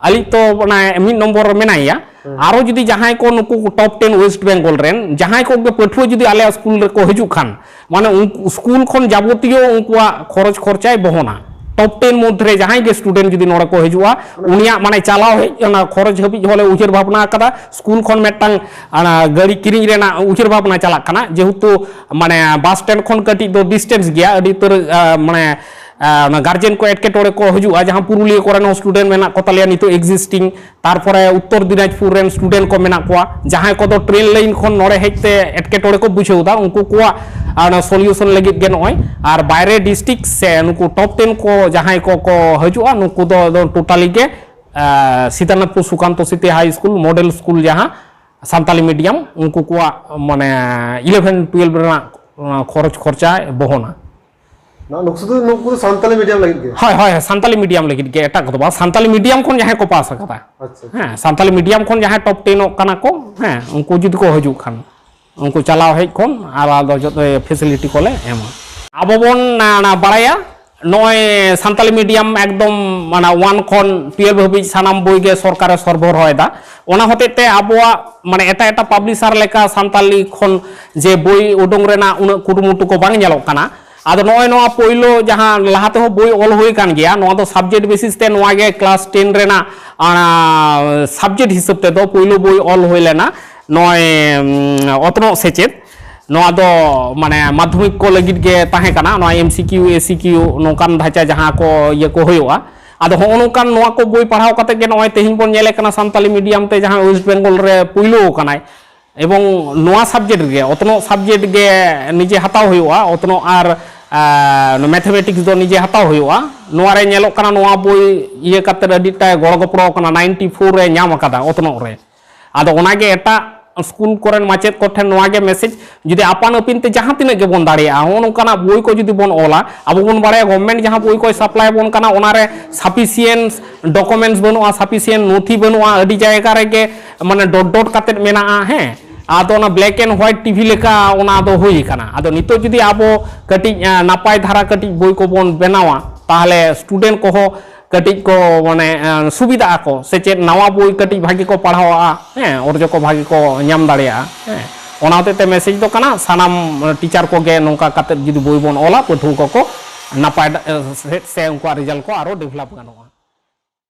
ᱟᱹᱞᱤᱧ ᱛᱚ ᱚᱱᱟ ᱢᱤᱫ ᱱᱚᱢᱵᱚᱨ ᱨᱮ ᱢᱮᱱᱟᱭᱟ᱾ ᱦᱩᱸ᱾ ᱟᱨᱚ ᱡᱩᱫᱤ ᱡᱟᱦᱟᱸᱭ ᱠᱚ ᱱᱩᱠᱩ ᱴᱚᱯ ᱴᱮᱱ ᱳᱭᱮᱥᱴ ᱵᱮᱝᱜᱚᱞ ᱨᱮᱱ ᱡᱟᱦᱟᱸᱭ ᱠᱚᱜᱮ ᱯᱟᱹᱴᱷᱩᱣᱟᱹ ᱡᱩᱫᱤ ᱟᱞᱮᱭᱟᱜ ᱥᱠᱩᱞ ᱨᱮᱠᱚ ᱦᱤᱡᱩᱜ ᱠᱷᱟᱱ, ᱢᱟᱱᱮ ᱩᱱᱠᱩ ᱥᱠᱩᱞ ᱠᱷᱚᱱ ᱡᱟᱵᱚᱛᱤᱭᱚ ᱩᱱᱠᱩᱣᱟᱜ ᱠᱷᱚᱨᱚᱪ ᱠᱷᱚᱨᱪᱟᱭ ᱵᱚᱦᱚᱱᱟ, ᱴᱚᱯ ᱴᱮᱱ ᱢᱚᱫᱽᱫᱷᱮ ᱨᱮ ᱡᱟᱦᱟᱸᱭ ᱜᱮ ᱥᱴᱩᱰᱮᱱᱴ ᱡᱩᱫᱤ ᱱᱚᱰᱮ ᱠᱚ ᱦᱤᱡᱩᱜᱼᱟ, ᱩᱱᱤᱭᱟᱜ ᱢᱟᱱᱮ ᱪᱟᱞᱟᱣ ᱦᱮᱡ ᱚᱱᱟ ᱠᱷᱚᱨᱚᱪ ᱦᱟᱹᱵᱤᱡ ᱦᱚᱸᱞᱮ ᱩᱭᱦᱟᱹᱨ ᱵᱷᱟᱵᱽᱱᱟ ᱟᱠᱟᱫᱟ᱾ ᱥᱠᱩᱞ ᱠᱷᱚᱱ ᱢᱤᱫᱴᱟᱝ ᱚᱱᱟ ᱜᱟᱹᱰᱤ ᱠᱤᱨᱤᱧ ᱨᱮᱱᱟᱜ ᱩᱭᱦᱟᱹᱨ ᱵᱷᱟᱵᱽᱱᱟ ᱪᱟᱞᱟᱜ ᱠᱟᱱᱟ, ᱡᱮᱦᱮᱛᱩ ᱢᱟᱱᱮ ᱵᱟᱥ ᱥᱴᱮᱱᱰ ᱠᱷᱚᱱ ᱠᱟᱹᱴᱤᱡ ᱫᱚ ᱰᱤᱥᱴᱮᱱᱥ ᱜᱮᱭᱟ, ᱟᱹᱰᱤ ᱩᱛᱟᱹᱨ ᱟᱸ, ᱢᱟᱱᱮ ᱟᱸ, ᱚᱱᱟ ᱜᱟᱨᱡᱮᱱ ᱠᱚ ᱮᱴᱠᱮᱴᱚᱬᱮ ᱠᱚ ᱦᱤᱡᱩᱜᱼᱟ, ᱡᱟᱦᱟᱸ ᱯᱩᱨᱩᱞᱤᱭᱟᱹ ᱠᱚᱨᱮᱱ ᱦᱚᱸ ᱥᱴᱩᱰᱮᱱᱴ ᱢᱮᱱᱟᱜ ᱠᱚ ᱛᱟᱞᱮᱭᱟ ᱱᱤᱛᱚᱜ ᱮᱠᱡᱤᱥᱴᱤᱝ, ᱛᱟᱨᱯᱚᱨᱮ ᱩᱛᱛᱚᱨ ᱫᱤᱱᱟᱡᱽᱯᱩᱨ ᱨᱮᱱ ᱥᱴᱩᱰᱮᱱᱴ ᱠᱚ ᱢᱮᱱᱟᱜ ᱠᱚᱣᱟ, ᱡᱟᱦᱟᱸᱭ ᱠᱚᱫᱚ ᱴᱨᱮᱱ ᱞᱟᱭᱤᱱ ᱠᱷᱚᱱ ᱱᱚᱰᱮ ᱦᱮᱡ ᱛᱮ ᱮᱴᱠᱮᱴᱚᱬᱮ ᱠᱚ ᱵᱩᱡᱷᱟᱹᱣ ᱮᱫᱟ, ᱩᱱᱠᱩ ᱠᱚᱣᱟᱜ ᱚᱱᱟ ᱥᱚᱞᱤᱭᱩᱥᱚᱱ ᱞᱟᱹᱜᱤᱫ ᱜᱮ ᱱᱚᱜᱼᱚᱭ᱾ ᱟᱨ ᱵᱟᱭᱨᱮ ᱰᱤᱥᱴᱨᱤᱠᱴ ᱥᱮ ᱱᱩᱠᱩ ᱴᱚᱯ ᱴᱮᱱ ᱠᱚ ᱡᱟᱦᱟᱸᱭ ᱠᱚ ᱠᱚ ᱦᱤᱡᱩᱜᱼᱟ, ᱱᱩᱠᱩ ᱫᱚ ᱫᱚ ᱴᱳᱴᱟᱞᱤ ᱜᱮ ᱟᱸ, ᱥᱤᱛᱟᱱᱟᱛᱷᱯᱩᱨ ᱥᱩᱠᱟᱱᱛᱚ ᱥᱤᱛᱤ ᱦᱟᱭ ᱥᱠᱩᱞ, ᱢᱚᱰᱮᱞ ᱥᱠᱩᱞ ᱡᱟᱦᱟᱸ ᱥᱟᱱᱛᱟᱞᱤ ᱢᱤᱰᱤᱭᱟᱢ, ᱩᱱᱠᱩ ᱠᱚᱣᱟᱜ ᱢᱟᱱᱮ ᱤᱞᱮᱵᱷᱮᱱ ᱴᱩᱭᱮᱞᱵᱷ ᱨᱮᱱᱟᱜ ᱚᱱᱟ ᱠᱷᱚᱨᱚᱪ ᱠᱷᱚᱨᱪᱟᱭ ᱵᱚᱦᱚᱱᱟ᱾ ᱱᱚᱣᱟ ᱱᱩᱠᱩ ᱥᱩᱫᱷᱩ ᱱᱩᱠᱩ ᱫᱚ ᱥᱟᱱᱛᱟᱞᱤ ᱢᱤᱰᱤᱭᱟᱢ ᱞᱟᱹᱜᱤᱫ ᱜᱮ? ᱦᱳᱭ ᱦᱳᱭ, ᱥᱟᱱᱛᱟᱞᱤ ᱢᱤᱰᱤᱭᱟᱢ ᱞᱟᱹᱜᱤᱫ ᱜᱮ, ᱮᱴᱟᱜ ᱠᱚᱫᱚ ᱵᱟᱝ, ᱥᱟᱱᱛᱟᱞᱤ ᱢᱤᱰᱤᱭᱟᱢ ᱠᱷᱚᱱ ᱡᱟᱦᱟᱸᱭ ᱠᱚ ᱯᱟᱥ ᱟᱠᱟᱫᱟ᱾ ᱟᱪᱪᱷᱟ, ᱟᱪᱪᱷᱟ᱾ ᱦᱮᱸ, ᱥᱟᱱᱛᱟᱞᱤ ᱢᱤᱰᱤᱭᱟᱢ ᱠᱷᱚᱱ ᱡᱟᱦᱟᱸᱭ ᱴᱚᱯ ᱴᱮᱱᱚᱜ ᱠᱟᱱᱟ ᱠᱚ, ᱦᱮᱸ, ᱩᱱᱠᱩ ᱡᱩᱫᱤ ᱠᱚ ᱦᱤᱡᱩᱜ ᱠᱷᱟᱱ, ᱩᱱᱠᱩ ᱪᱟᱞᱟᱣ ᱦᱮᱡ ᱠᱷᱚᱱ ᱟᱨ ᱟᱫᱚ ᱡᱚᱛᱚ ᱯᱷᱮᱥᱤᱞᱤᱴᱤ ᱠᱚᱞᱮ ᱮᱢᱟ᱾ ᱟᱵᱚ ᱵᱚᱱ ᱚᱱᱟ ᱵᱟᱲᱟᱭᱟ, ᱱᱚᱜᱼᱚᱭ ᱥᱟᱱᱛᱟᱞᱤ ᱢᱤᱰᱤᱭᱟᱢ ᱮᱠᱫᱚᱢ ᱢᱟᱱᱮ ᱳᱣᱟᱱ ᱠᱷᱚᱱ ᱴᱩᱭᱮᱞᱵᱷ ᱦᱟᱹᱵᱤᱡ ᱥᱟᱱᱟᱢ ᱵᱳᱭ ᱜᱮ ᱥᱚᱨᱠᱟᱨᱮ ᱥᱚᱨᱵᱚᱨᱚᱦᱚᱭᱮᱫᱟ᱾ ᱚᱱᱟ ᱦᱚᱛᱮᱡ ᱛᱮ ᱟᱵᱚᱣᱟᱜ ᱢᱟᱱᱮ ᱮᱴᱟᱜ ᱮᱴᱟᱜ ᱯᱟᱵᱽᱞᱤᱥᱟᱨ ᱞᱮᱠᱟ ᱥᱟᱱᱛᱟᱞᱤ ᱠᱷᱚᱱ ᱡᱮ ᱵᱳᱭ ᱩᱰᱩᱝ ᱨᱮᱱᱟᱜ ᱩᱱᱟᱹᱜ ᱠᱩᱨᱩᱢᱩᱴᱩ ᱠᱚ ᱵᱟᱝ ᱧᱮᱞᱚᱜ ᱠᱟᱱᱟ᱾ ᱟᱫᱚ ᱱᱚᱜᱼᱚᱭ ᱱᱚᱣᱟ ᱯᱳᱭᱞᱳ ᱡᱟᱦᱟᱸ ᱞᱟᱦᱟ ᱛᱮᱦᱚᱸ ᱵᱳᱭ ᱚᱞ ᱦᱩᱭ ᱟᱠᱟᱱ ᱜᱮᱭᱟ, ᱱᱚᱣᱟ ᱫᱚ ᱥᱟᱵᱡᱮᱠᱴ ᱵᱮᱥᱤᱥ ᱛᱮ ᱱᱚᱣᱟ ᱜᱮ ᱠᱞᱟᱥ ᱴᱮᱱ ᱨᱮᱱᱟᱜ ᱥᱟᱵᱡᱮᱠᱴ ᱦᱤᱥᱟᱹᱵ ᱛᱮᱫᱚ ᱯᱳᱭᱞᱳ ᱵᱳᱭ ᱚᱞ ᱦᱩᱭ ᱞᱮᱱᱟ ᱱᱚᱜᱼᱚᱭ ᱩᱢ, ᱚᱛᱱᱚᱜ ᱥᱮᱪᱮᱫ᱾ ᱱᱚᱣᱟ ᱫᱚ ᱢᱟᱱᱮ ᱢᱟᱫᱽᱫᱷᱚᱢᱤᱠ ᱠᱚ ᱞᱟᱹᱜᱤᱫ ᱜᱮ ᱛᱟᱦᱮᱸ ᱠᱟᱱᱟ, ᱱᱚᱣᱟ ᱮᱢᱥᱤᱠᱤᱭᱩ, ᱮᱥᱤᱠᱤᱭᱩ ᱱᱚᱝᱠᱟᱱ ᱫᱷᱟᱪᱟ ᱡᱟᱦᱟᱸ ᱠᱚ ᱤᱭᱟᱹ ᱠᱚ ᱦᱩᱭᱩᱜᱼᱟ᱾ ᱟᱫᱚ ᱦᱚᱸᱜᱼᱚ ᱱᱚᱝᱠᱟᱱ ᱱᱚᱣᱟ ᱠᱚ ᱵᱳᱭ ᱯᱟᱲᱦᱟᱣ ᱠᱟᱛᱮ ᱜᱮ ᱱᱚᱜᱼᱚᱭ ᱛᱮᱦᱮᱧ ᱵᱚᱱ ᱧᱮᱞᱮ ᱠᱟᱱᱟ ᱥᱟᱱᱛᱟᱞᱤ ᱢᱤᱰᱤᱭᱟᱢ ᱛᱮ ᱡᱟᱦᱟᱸ ᱳᱭᱮᱥᱴ ᱵᱮᱝᱜᱚᱞ ᱨᱮ ᱯᱩᱭᱞᱩ ᱟᱠᱟᱱᱟᱭ, ᱮᱵᱚᱝ ᱱᱚᱣᱟ ᱥᱟᱵᱡᱮᱠᱴ ᱜᱮ, ᱚᱛᱱᱚᱜ ᱥᱟᱵᱡᱮᱠᱴ ᱜᱮ ᱱᱤᱡᱮ ᱦᱟᱛᱟᱣ ᱦᱩᱭᱩᱜᱼᱟ, ᱚᱛᱱᱚᱜ ᱟᱨ ᱢᱮᱛᱷᱮᱢᱮᱴᱤᱠᱥ ᱫᱚ ᱱᱤᱡᱮ ᱦᱟᱛᱟᱣ ᱦᱩᱭᱩᱜᱼᱟ᱾ ᱱᱚᱣᱟ ᱨᱮ ᱧᱮᱞᱚᱜ ᱠᱟᱱᱟ ᱱᱚᱣᱟ ᱵᱳᱭ ᱤᱭᱟᱹ ᱠᱟᱛᱮ ᱟᱹᱰᱤᱴᱟᱭ ᱜᱚᱲᱚ ᱜᱚᱯᱚᱲᱚ ᱠᱟᱱᱟ, ᱱᱟᱭᱤᱱᱴᱤ ᱯᱷᱳᱨ ᱮ ᱧᱟᱢ ᱟᱠᱟᱫᱟ ᱚᱛᱱᱚᱜ ᱨᱮ᱾ ᱟᱫᱚ ᱚᱱᱟᱜᱮ ᱮᱴᱟᱜ ᱥᱠᱩᱞ ᱠᱚᱨᱮᱱ ᱢᱟᱪᱮᱫ ᱠᱚᱴᱷᱮᱱ ᱱᱚᱣᱟ ᱜᱮ ᱢᱮᱥᱮᱡᱽ, ᱡᱩᱫᱤ ᱟᱯᱟᱱ ᱟᱹᱯᱤᱱ ᱛᱮ ᱡᱟᱦᱟᱸ ᱛᱤᱱᱟᱹᱜ ᱜᱮᱵᱚᱱ ᱫᱟᱲᱮᱭᱟᱜᱼᱟ, ᱦᱚᱸᱜᱼᱚ ᱱᱚᱝᱠᱟᱱᱟᱜ ᱵᱳᱭ ᱠᱚ ᱡᱩᱫᱤ ᱵᱚᱱ ᱚᱞᱟ, ᱟᱵᱚ ᱵᱚᱱ ᱵᱟᱲᱟᱭᱟ ᱜᱚᱵᱷᱢᱮᱱᱴ ᱡᱟᱦᱟᱸ ᱵᱳᱭ ᱠᱚᱭ ᱥᱟᱯᱞᱟᱭ ᱟᱵᱚᱱ ᱠᱟᱱᱟ, ᱚᱱᱟᱨᱮ ᱥᱟᱯᱷᱤᱥᱤᱭᱮᱱᱥ ᱰᱚᱠᱩᱢᱮᱱᱴᱥ ᱵᱟᱹᱱᱩᱜᱼᱟ, ᱥᱟᱯᱷᱤᱥᱤᱭᱮᱱᱴ ᱱᱚᱛᱷᱤ ᱵᱟᱹᱱᱩᱜᱼᱟ, ᱟᱹᱰᱤ ᱡᱟᱭᱜᱟ ᱨᱮᱜᱮ ᱢᱟᱱᱮ ᱰᱚᱴ ᱰᱚᱴ ᱠᱟᱛᱮᱫ ᱢᱮᱱᱟᱜᱼᱟ᱾ ᱦᱮᱸ, ᱟᱫᱚ ᱚᱱᱟ ᱵᱞᱮᱠ ᱮᱱᱰ ᱦᱳᱣᱟᱭᱤᱴ ᱴᱤᱵᱷᱤ ᱞᱮᱠᱟ ᱚᱱᱟ ᱫᱚ ᱦᱩᱭ ᱠᱟᱱᱟ᱾ ᱟᱫᱚ ᱱᱤᱛᱚᱜ ᱡᱩᱫᱤ ᱟᱵᱚ ᱠᱟᱹᱴᱤᱡ ᱮᱸ, ᱱᱟᱯᱟᱭ ᱫᱷᱟᱨᱟ ᱠᱟᱹᱴᱤᱡ ᱵᱳᱭ ᱠᱚᱵᱚᱱ ᱵᱮᱱᱟᱣᱟ, ᱛᱟᱦᱚᱞᱮ ᱥᱴᱩᱰᱮᱱᱴ ᱠᱚᱦᱚᱸ ᱠᱟᱹᱴᱤᱡ ᱠᱚ ᱢᱟᱱᱮ ᱮᱸ, ᱥᱩᱵᱤᱫᱷᱟᱜ ᱟᱠᱚ, ᱥᱮ ᱪᱮᱫ ᱱᱟᱣᱟ ᱵᱳᱭ ᱠᱟᱹᱴᱤᱡ ᱵᱷᱟᱜᱮ ᱠᱚ ᱯᱟᱲᱦᱟᱣᱟ, ᱦᱮᱸ, ᱚᱨᱡᱚ ᱠᱚ ᱵᱷᱟᱜᱮ ᱠᱚ ᱧᱟᱢ ᱫᱟᱲᱮᱭᱟᱜᱼᱟ᱾ ᱦᱮᱸ, ᱚᱱᱟ ᱦᱚᱛᱮᱡ ᱛᱮ ᱢᱮᱥᱮᱡᱽ ᱫᱚ ᱠᱟᱱᱟ ᱥᱟᱱᱟᱢ ᱴᱤᱪᱟᱨ ᱠᱚᱜᱮ ᱱᱚᱝᱠᱟ ᱠᱟᱛᱮᱫ ᱡᱩᱫᱤ ᱵᱳᱭ ᱵᱚᱱ ᱚᱞᱟ, ᱯᱟᱹᱴᱷᱩᱣᱟᱹ ᱠᱚᱠᱚ ᱱᱟᱯᱟᱭ ᱰᱟ-, ᱮ, ᱥᱮᱫ ᱥᱮ ᱩᱱᱠᱩᱣᱟᱜ ᱨᱮᱡᱟᱞᱴ ᱠᱚ ᱟᱨᱚ ᱰᱮᱵᱷᱞᱚᱯ ᱜᱟᱱᱚᱜᱼᱟ᱾